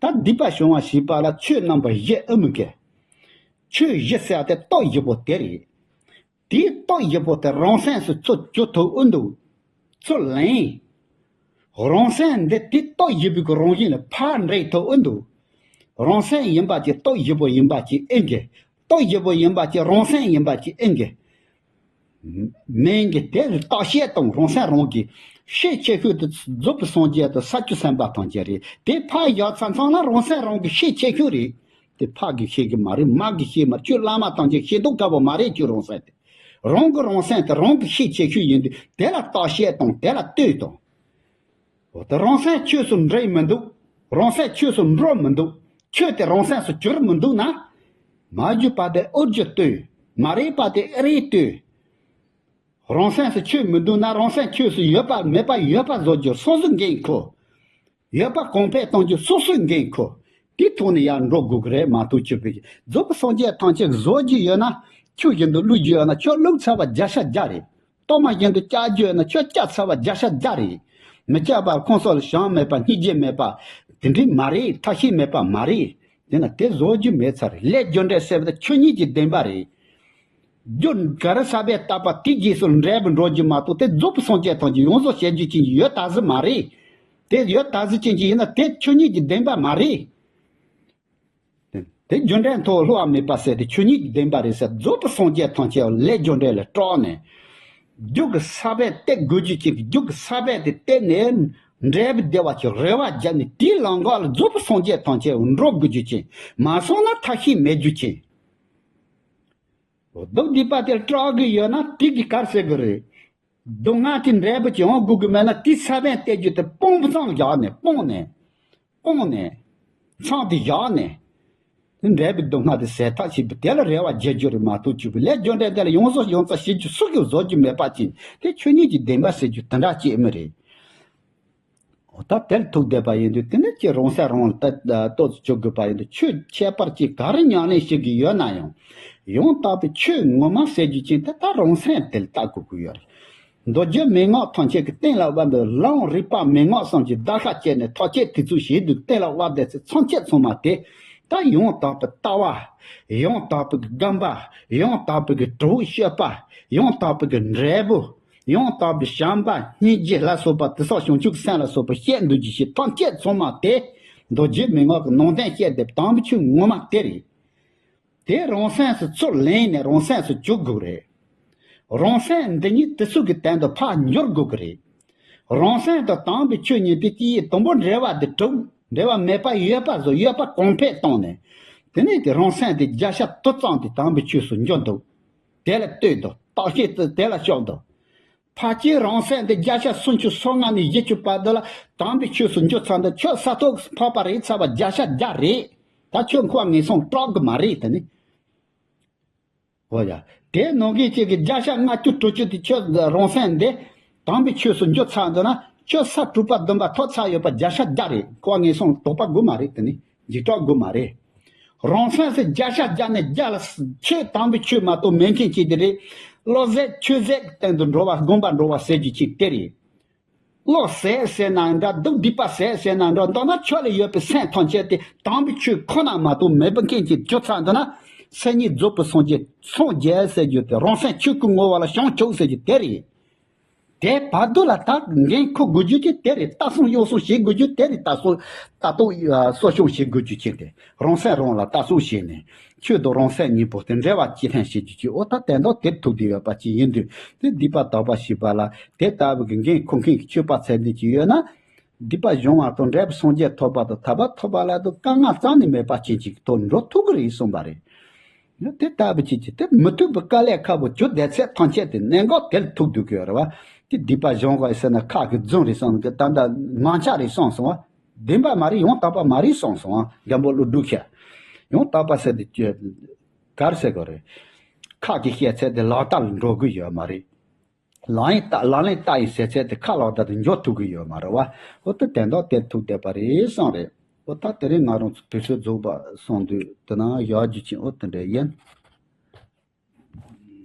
ད་སྡིག་པ་བྱུང་བ་ཞེས་པ་ལ་ཆོས་རྣམ་པ་བཞི་ཨེ་མི་དགོས། ཆོས་བཞི་ཟེར་དེ་སྟོབས་བཞི་པོ་དེ་རེད། དེའི་སྟོབས་བཞི་པོ་དེ་རང་སེམས་སུ་ཚུར་བཅུག་ཐུབ་ཨེ་འདུག་ཚུར་ལེན། རང་སེམས་འདི་དེའི་སྟོབས་བཞི་པོའི་གི་རང་བཞིན་ལ་ཕར་འདྲེས་ཐུབ་ཨེ་འདུག་རང་སེམས་ཡིན་པ་ཅིག་སྟོབས་བཞི་པོ་ཡིན་པ་ཅིག་ཨེ་འགལ། སྟོབས་བཞི་པོ་ཡིན་པ་ཅིག་རང་སེམས་ཡིན་པ་ཅིག་ཨེ་འགལ། མིན་གྱི་དེ་ལ་བརྟག་དཔྱད་དང་རང་སེམས་རང་གི་ཤེས་ཆེ་ཤོས་དེ་རྫོགས་པའི་སངས་རྒྱས་དང་ས་བཅུ་སེམས་དཔའ་ཐམས་ཅད་རེད། དེ་ཕར་བཞག་ཚར་ཚང་ལ་རང་སེམས་རང་གི་ཤེས་ཆེ་ཤོས་རེད། དེ་ཕ་གིས་ཤེས་གི་མ་རེད། མ་གིས་ཤེས་མ་རེད། ཁྱོད་བླ་མ་ཐམས་ཅད་ཤེས་མདོག་ཁ་པོ་མ་རེད། ཁྱོད་རང་སེམས་དེ་རང་གི་རང་སེམས་དེ་རང་གི་ཤེས་ཆེ་ཤོས་ཡིན་དུས་དེ་ལ་བརྟག་དཔྱད་དང་དེ་ལ་ལྟོས་དང་། འོ་ད་རང་སེམས་ཆོས་སུ་འགྲོ་མི་འདུག་རང་སེམས་ཆོས་སུ་འགྲོ་མི་འདུག་ཁྱོད་དེ་རང་སེམས་སུ་གྱུར་མི་འདུག་ན། མ་གྱུར་པ་དེ་ཨུ་རྒྱུ་ལྟོས། མ་རེད་པ་དེ་ཨེ་རེད་ལྟོས། རང་སེམས་སུ་ཆོས་མི་འདུག་ན་རང་སེམས་ཆོས་སུ་ཡོད་པ་མེད་པ་ཡོད་པ་བཟོ་རྒྱུ་སོ་སོའི་འགན་ཁུར། ཡོད་པ་གོང་འཕེལ་གཏོང་རྒྱུ་སོ་སོའི་འགན་ཁུར། དེའི་ཐོག་ནས་ཡར་འགྲོ་དགོས་ཀྱི་རེད་མ་གཏོགས། ཆོས་པའི་རྫོགས་པའི་སངས་རྒྱས་ཐམས་ཅད་བཟོ་རྒྱུ་ཡོད་ན་ཁྱོད་བཞིན་དུ་བླུག་རྒྱུ་ཡོད་ན་ཁྱོད་བླུག་ཚར་བ་བརྒྱ་ཆ་བརྒྱ་རེད། གཏོར་མ་བཞིན་དུ་བཅའ་རྒྱུ་ཡོད་ན་ཁྱོད་བཅའ་ཚར་བ་བརྒྱ་ཆ་བརྒྱ་རེད། མི་བཅའ་བར་ཁོང་ཚོ་ལ་བྱམས་མེད་པ་སྙིང་རྗེ་མེད་པ་དེ་འདྲའི་མ་རེད། ཐབས་ཤེས་མེད་པ་མ་རེད། དེ་ན་དེ་བཟོ་རྒྱུ་མེད་ཚར་རེད། ལས་རྒྱུ་འབྲས་ཟེར་བ་དེ་ཆོས་ཉིད་ཀྱི་བདེན་པ་རེད། རྒྱུ་ག་རེ་ས་པས་བཏབ་པ་དེའི་རྗེས་སུ་འབྲས་བུ་འགྲོ་རྒྱུ་མ་གཏོགས་དེ་རྫོགས་པའི་སངས་རྒྱས་ཐམས་ཅད་ཡོངས་རྫོགས་བྱེད་རྒྱུ་ཅན་གྱི་ཡོད་མཐའ་ཟིག་མ་རེད། དེ་ཡོད་མཐའ་ཟིག་ཅན་གྱི་ཡིན་ན་དེ་ཆོས་ཉིད་ཀྱི་བདེན་པ་མ་རེད། དེ་རྒྱུ་འབྲས་མཐོ་བ་བསླུ་བ་མེད་པ་ཟེར་དེ་ཆོས་ཉིད་ཀྱི་བདེན་པ་རེད་ཟེར། རྫོགས་པའི་སངས་རྒྱས་ཐམས་ཅད་ལས་རྒྱུ་འབྲས་ལ་སྐྲག་ནས། རྒྱུ་གི་ས་པས་གཏད་དགོས་རྒྱུ་ཅན་གྱི་རྒྱུ་གི་ས་པས་དེ་གཏད་ནས་འབྲས་བུ་བདེ་བ་ཅིག་རེ་བ་བརྒྱབ་ནས་དེའི་ལམ་ཁ་ལ་རྫོགས་པའི་སངས་རྒྱས་ཐམས་ཅད་འགྲོ་དགོས་རྒྱུ་ཅན་མ་སོང་ན་ཐབས་ཤེས་མེད་རྒྱུ་ཅན། སྡུག་བསྡུས་པ་དེར་སྐྲག་གི་ཡོད་ན་དེ་གི་གར་ཟེར་གི་རེད། སྡུག་བསྔལ་དེ་འབྲས་བུ་ཅིག་ཡོང་དགོས་གི་མེད་ན་དེའི་ས་བོན་གཏད་རྒྱུ་དེ་སྤོང་བཟང་བཞག་ནས་སྤོང་ནས་སྤོང་ནས་མཚམས་དེ་བཞག་ནས་དེ་འབྲས་བུ་སྡུག་བསྔལ་དེ་ཟད་ཐབས་བྱེད་པ་དེ་ལ་རེ་བ་བརྒྱབ་རྒྱུ་རེད་མ་གཏོགས་ཆོས་པའི་ལས་རྒྱུ་འབྲས་དེ་ལ་ཡོངས་སུ་ཡོངས་རྫོགས་བྱེད་རྒྱུ་སུ་གིས་བཟོ་རྒྱུ་མེད་པ་ཅིག་དེ་ཆོས་ཉིད་ཀྱི་བདེན་པ་ཟེར་རྒྱུ་དེ་འདྲ་ཅིག་མི་རེད། འོ་ད་དེར་ཐུག་བསྡད་པ་ཡིན་དུས་དེ་ནས་ཀྱི་རང་སེམས་རང་ལ་ལྟ་ལྟོས་སུ་བཅུག་དགོས་པ་ཡིན་དུས་ཆོས་ཁྱད་པར་ཅིག་ག་རེ་ཉམས་ལེན་བྱེད་ཀྱི་ཡོད་ན་ཡང་། ཡང་དག་པའི་ཆོས་ངོ་མ་ཟེར་རྒྱུ་ཅན་དེ་ད་རང་སེམས་དེ་ལ་ལྟ་དགོས་ཀྱི་ཡོད་རེད། མདོ་རྒྱུད་མན་ངག་ཐམས་ཅད་ཀྱི་གཏན་ལ་དབབ་པའི་ལམ་རིག་པ་མན་ངག་གསུམ་གྱི་བརྡར་ཤ་བཅད་ནས་ཐག་བཅད་དེ་ཚོ་བྱེད་དུས་གཏན་ལ་དབབ་བསྡད་ཚེ་ཐམས་ཅད་ཚང་མ་དེ་ད་ཡང་དག་པའི་ལྟ་བ། ཡང་དག་པའི་སྒོམ་པ། ཡང་དག་པའི་གྲོགས་སྤྱོད་པ། ཡང་དག་པའི་འབྲས་བུ། ཡང་དག་པའི་བྱམས་པ་སྙིང་རྗེ་ལ་སོགས་པ་དེ་སོགས་བྱང་ཆུབ་སེམས་ལ་སོགས་པ་བཤད་འདུག་རྒྱུ་ཞིག་ཐམས་ཅད་ཚང་མ་དེ་མདོ་རྒྱུད་མན་ངག་གི་ནང་དོན་བཤད་དེ་དམ་པའི་ཆོས་ངོ་མ་དེ་རེད། དེ་རང་སེམས་སུ་ཚུར་ལེན་ནས་རང་སེམས་སུ་བཅུག་དགོས་རེད། རང་སེམས་འདི་ཉིད་དེ་ཚོ་གི་སྟེང་དུ་ཕར་འགྱུར་དགོས་ཀྱི་རེད། རང་སེམས་དང་དམ་པའི་ཆོས་གཉིས་དེ་སྐྱེ་ཡི་དང་པོ་འབྲེལ་བ་དེ་གྲུབ། འབྲེལ་བ་མེད་པ་ཡོད་པ་བཟོ། ཡོད་པ་གོང་འཕེལ་བཏང་ནས། དེ་ནས་དེ་རང་སེམས་དེ་བརྒྱ་ཆ་དུ་གཙང་དེ་དམ་པའི་ཆོས་སུ་འགྱུར་འདུག་དེ་ལ་ལྟོས་དང་བརྟག་དཔྱད་དེ་དེ་ལ་ཕྱོགས་དང་། ཕལ་ཆེར་རང་སེམས་དེ་བརྒྱ་ཆ་སུམ་ཅུ་སོ་ལྔ་ནས་བཞི་ཅུ་བར་དུ་ལ་དམ་པའི་ཆོས་སུ་འགྱུར་ཚར་འདུག་ཁྱོད་ས་ཐོག་འཕགས་པ་རེད་ཚར་བ་བརྒྱ་ཆ་བརྒྱ་རེད། ད་ཁྱོད་འཁོར་བ་ངན་སོང་སྐྲག་གི་མ་རེད་དེ་ནི། འོ་ཡ། དེ་ནང་གི་གཅིག་གི་བརྒྱ་ཆ་ལྔ་བཅུ་དྲུག་ཅུ་དེ་ཁྱོད་རང་སེམས་འདི་དམ་པའི་ཆོས་སུ་འགྱུར་ཚར་འདུག་ན་ཁྱོད་ས་དྲུག་པ་བདུན་པ་ཐོབ་ཚར་ཡོད་པ་བརྒྱ་ཆ་བརྒྱ་རེད། འཁོར་བ་ངན་སོང་དོགས་པ་དགོས་མ་རེད་དེ་ནི། འཇིགས་སྐྲག་དགོས་མ་རེད། རང་སེམས་སུ་བརྒྱ་ཆ་བརྒྱ་ནས་བརྒྱ་ལ་ཆོས་དམ་པའི་ཆོས་མ་གཏོགས་མེད་མཁན་ཅིག་དེ་རེད། བློ་ཟད་ཆོས་ཟད་ཀྱི་སྟེང་དུ་འགྲོ་བ་སྒོམ་པ་འགྲོ་བ་ཟེར་རྒྱུ་ཅིག་དེ་རེད། བློ་ཟད་ཟེར་ན་འདྲ། སྡུག་སྡིག་པ་ཟད་ཟེར་ན་འདྲ། མདོར་ན་ཁྱོད་ལ་ཡོད་པའི་སེམས་ཐམས་ཅད་དེ་དམ་པའི་ཆོས་ཁོ་ན་མ་གཏོགས་མེད་པ་མཁན་ཅིག་གྱུར་ཚར་འདུག་ན། སེམས་ཉིད་རྫོགས་པའི་སངས་རྒྱས་སངས་རྒྱས་ཟེར་རྒྱུ་དེ་རང་སེམས་ཆོས་སྐུ་ངོ་བོ་ལ་བྱང་ཆུབ་ཟེར་རྒྱུ་དེ་རེད། དེ་བར་དུ་ལ་ད་འགན་འཁུར་དགོས་རྒྱུ་ཅིག་དེ་རེད། ལྟ་སྲུང་གཡོ་སྲུང་བྱེད་དགོས་རྒྱུ་དེ་རེད། ལྟ་སྲུང་ལྟ་རྟོག་གསོ་སྐྱོང་བྱེད་དགོས་རྒྱུ་ཅིག་དེ་རང་སེམས་རང་ལ་ལྟ་སྲུང་བྱས་ནས་ཆོས་དང་རང་སེམས་གཉིས་པོ་དེ་འབྲེལ་བ་ཇེ་ལྷན་བྱེད་རྒྱུ་ཅིག་འོ་ད་དེ་འདྲ་དེར་ཐུག་བསྡད་ཡོད་པ་ཅིག་ཡིན་དུས་དེ་སྡིག་པ་དག་པ་ཞེས་པ་ལ་དེ་ལྟ་བུ་གི་འགན་འཁུར་མཁན་གྱི་ཆོས་པ་ཚད་ལྡན་ཅིག་ཡོད་ན། སྡིག་པ་སྦྱོང་བ་དང་འབྲས་བུ་སངས་རྒྱས་ཐོབ་པ་དང་ཐར་པ་ཐོབ་པ་ལ་དུ་དཀའ་ངལ་རྩ་ནས་མེད་པ་ཅན་ཅིག་ཐོག་འགྲོ་ཐུབ་ཀྱི་རེད་གསུངས་པ་རེད། དེ་ལྟ་བུ་ཅིག་གིས་དེ་མི་ཐུབ་པའི་དཀའ་ལས་ཁག་པོ་གྱུར་བསྡད་ཚད་ཐམས་ཅད་དེ་གནད་འགག་དེར་ཐུག་འདུག་གི་ཡོད་རེད་བ། དེ་སྡིག་པ་སྦྱོང་དགོས་ཟེར་ན་ཁག་གི་རྫུན་རེད་གསུངས་གི། ད་ལྟ་ངང་ཆ་རེད་གསུངས་སོང་བ། བདེན་པ་མ་རེད། ཡང་དག་པ་མ་རེད་གསུངས་སོང་བ། རྒན་པོ་ཀླུ་སྒྲུབ་ཤ་ཡང་དག་པ་ཟེར་དེ་གར་ཟེར་དགོས་རེད། ཁག་གི་བཤད་ཚད་དེ་ལག་བསྟར་ལ་འགྲོ་གི་ཡོད་མ་རེད། ལག་ལེན་བསྟར་ལག་ལེན་བསྟར་ཡིན་ཟེར་ཚད་དེ་ཁ་ལག་བསྟར་དུ་འཇོག་ཐུབ་ཀྱི་ཡོད་མ་རེད་བ། འོ་ད་དེ་འདྲ་དེར་ཐུག་བསྡད་པ་རེད་གསུངས་རེད། འོ་ད་དེ་རིང་ང་རང་ཚོ་དུས་ཚོད་རྫོགས་པ་སོང་དུས་དེ་ན་ཡག་རྒྱུ་ཅན་འོ་དེ་འདྲ་ཡིན།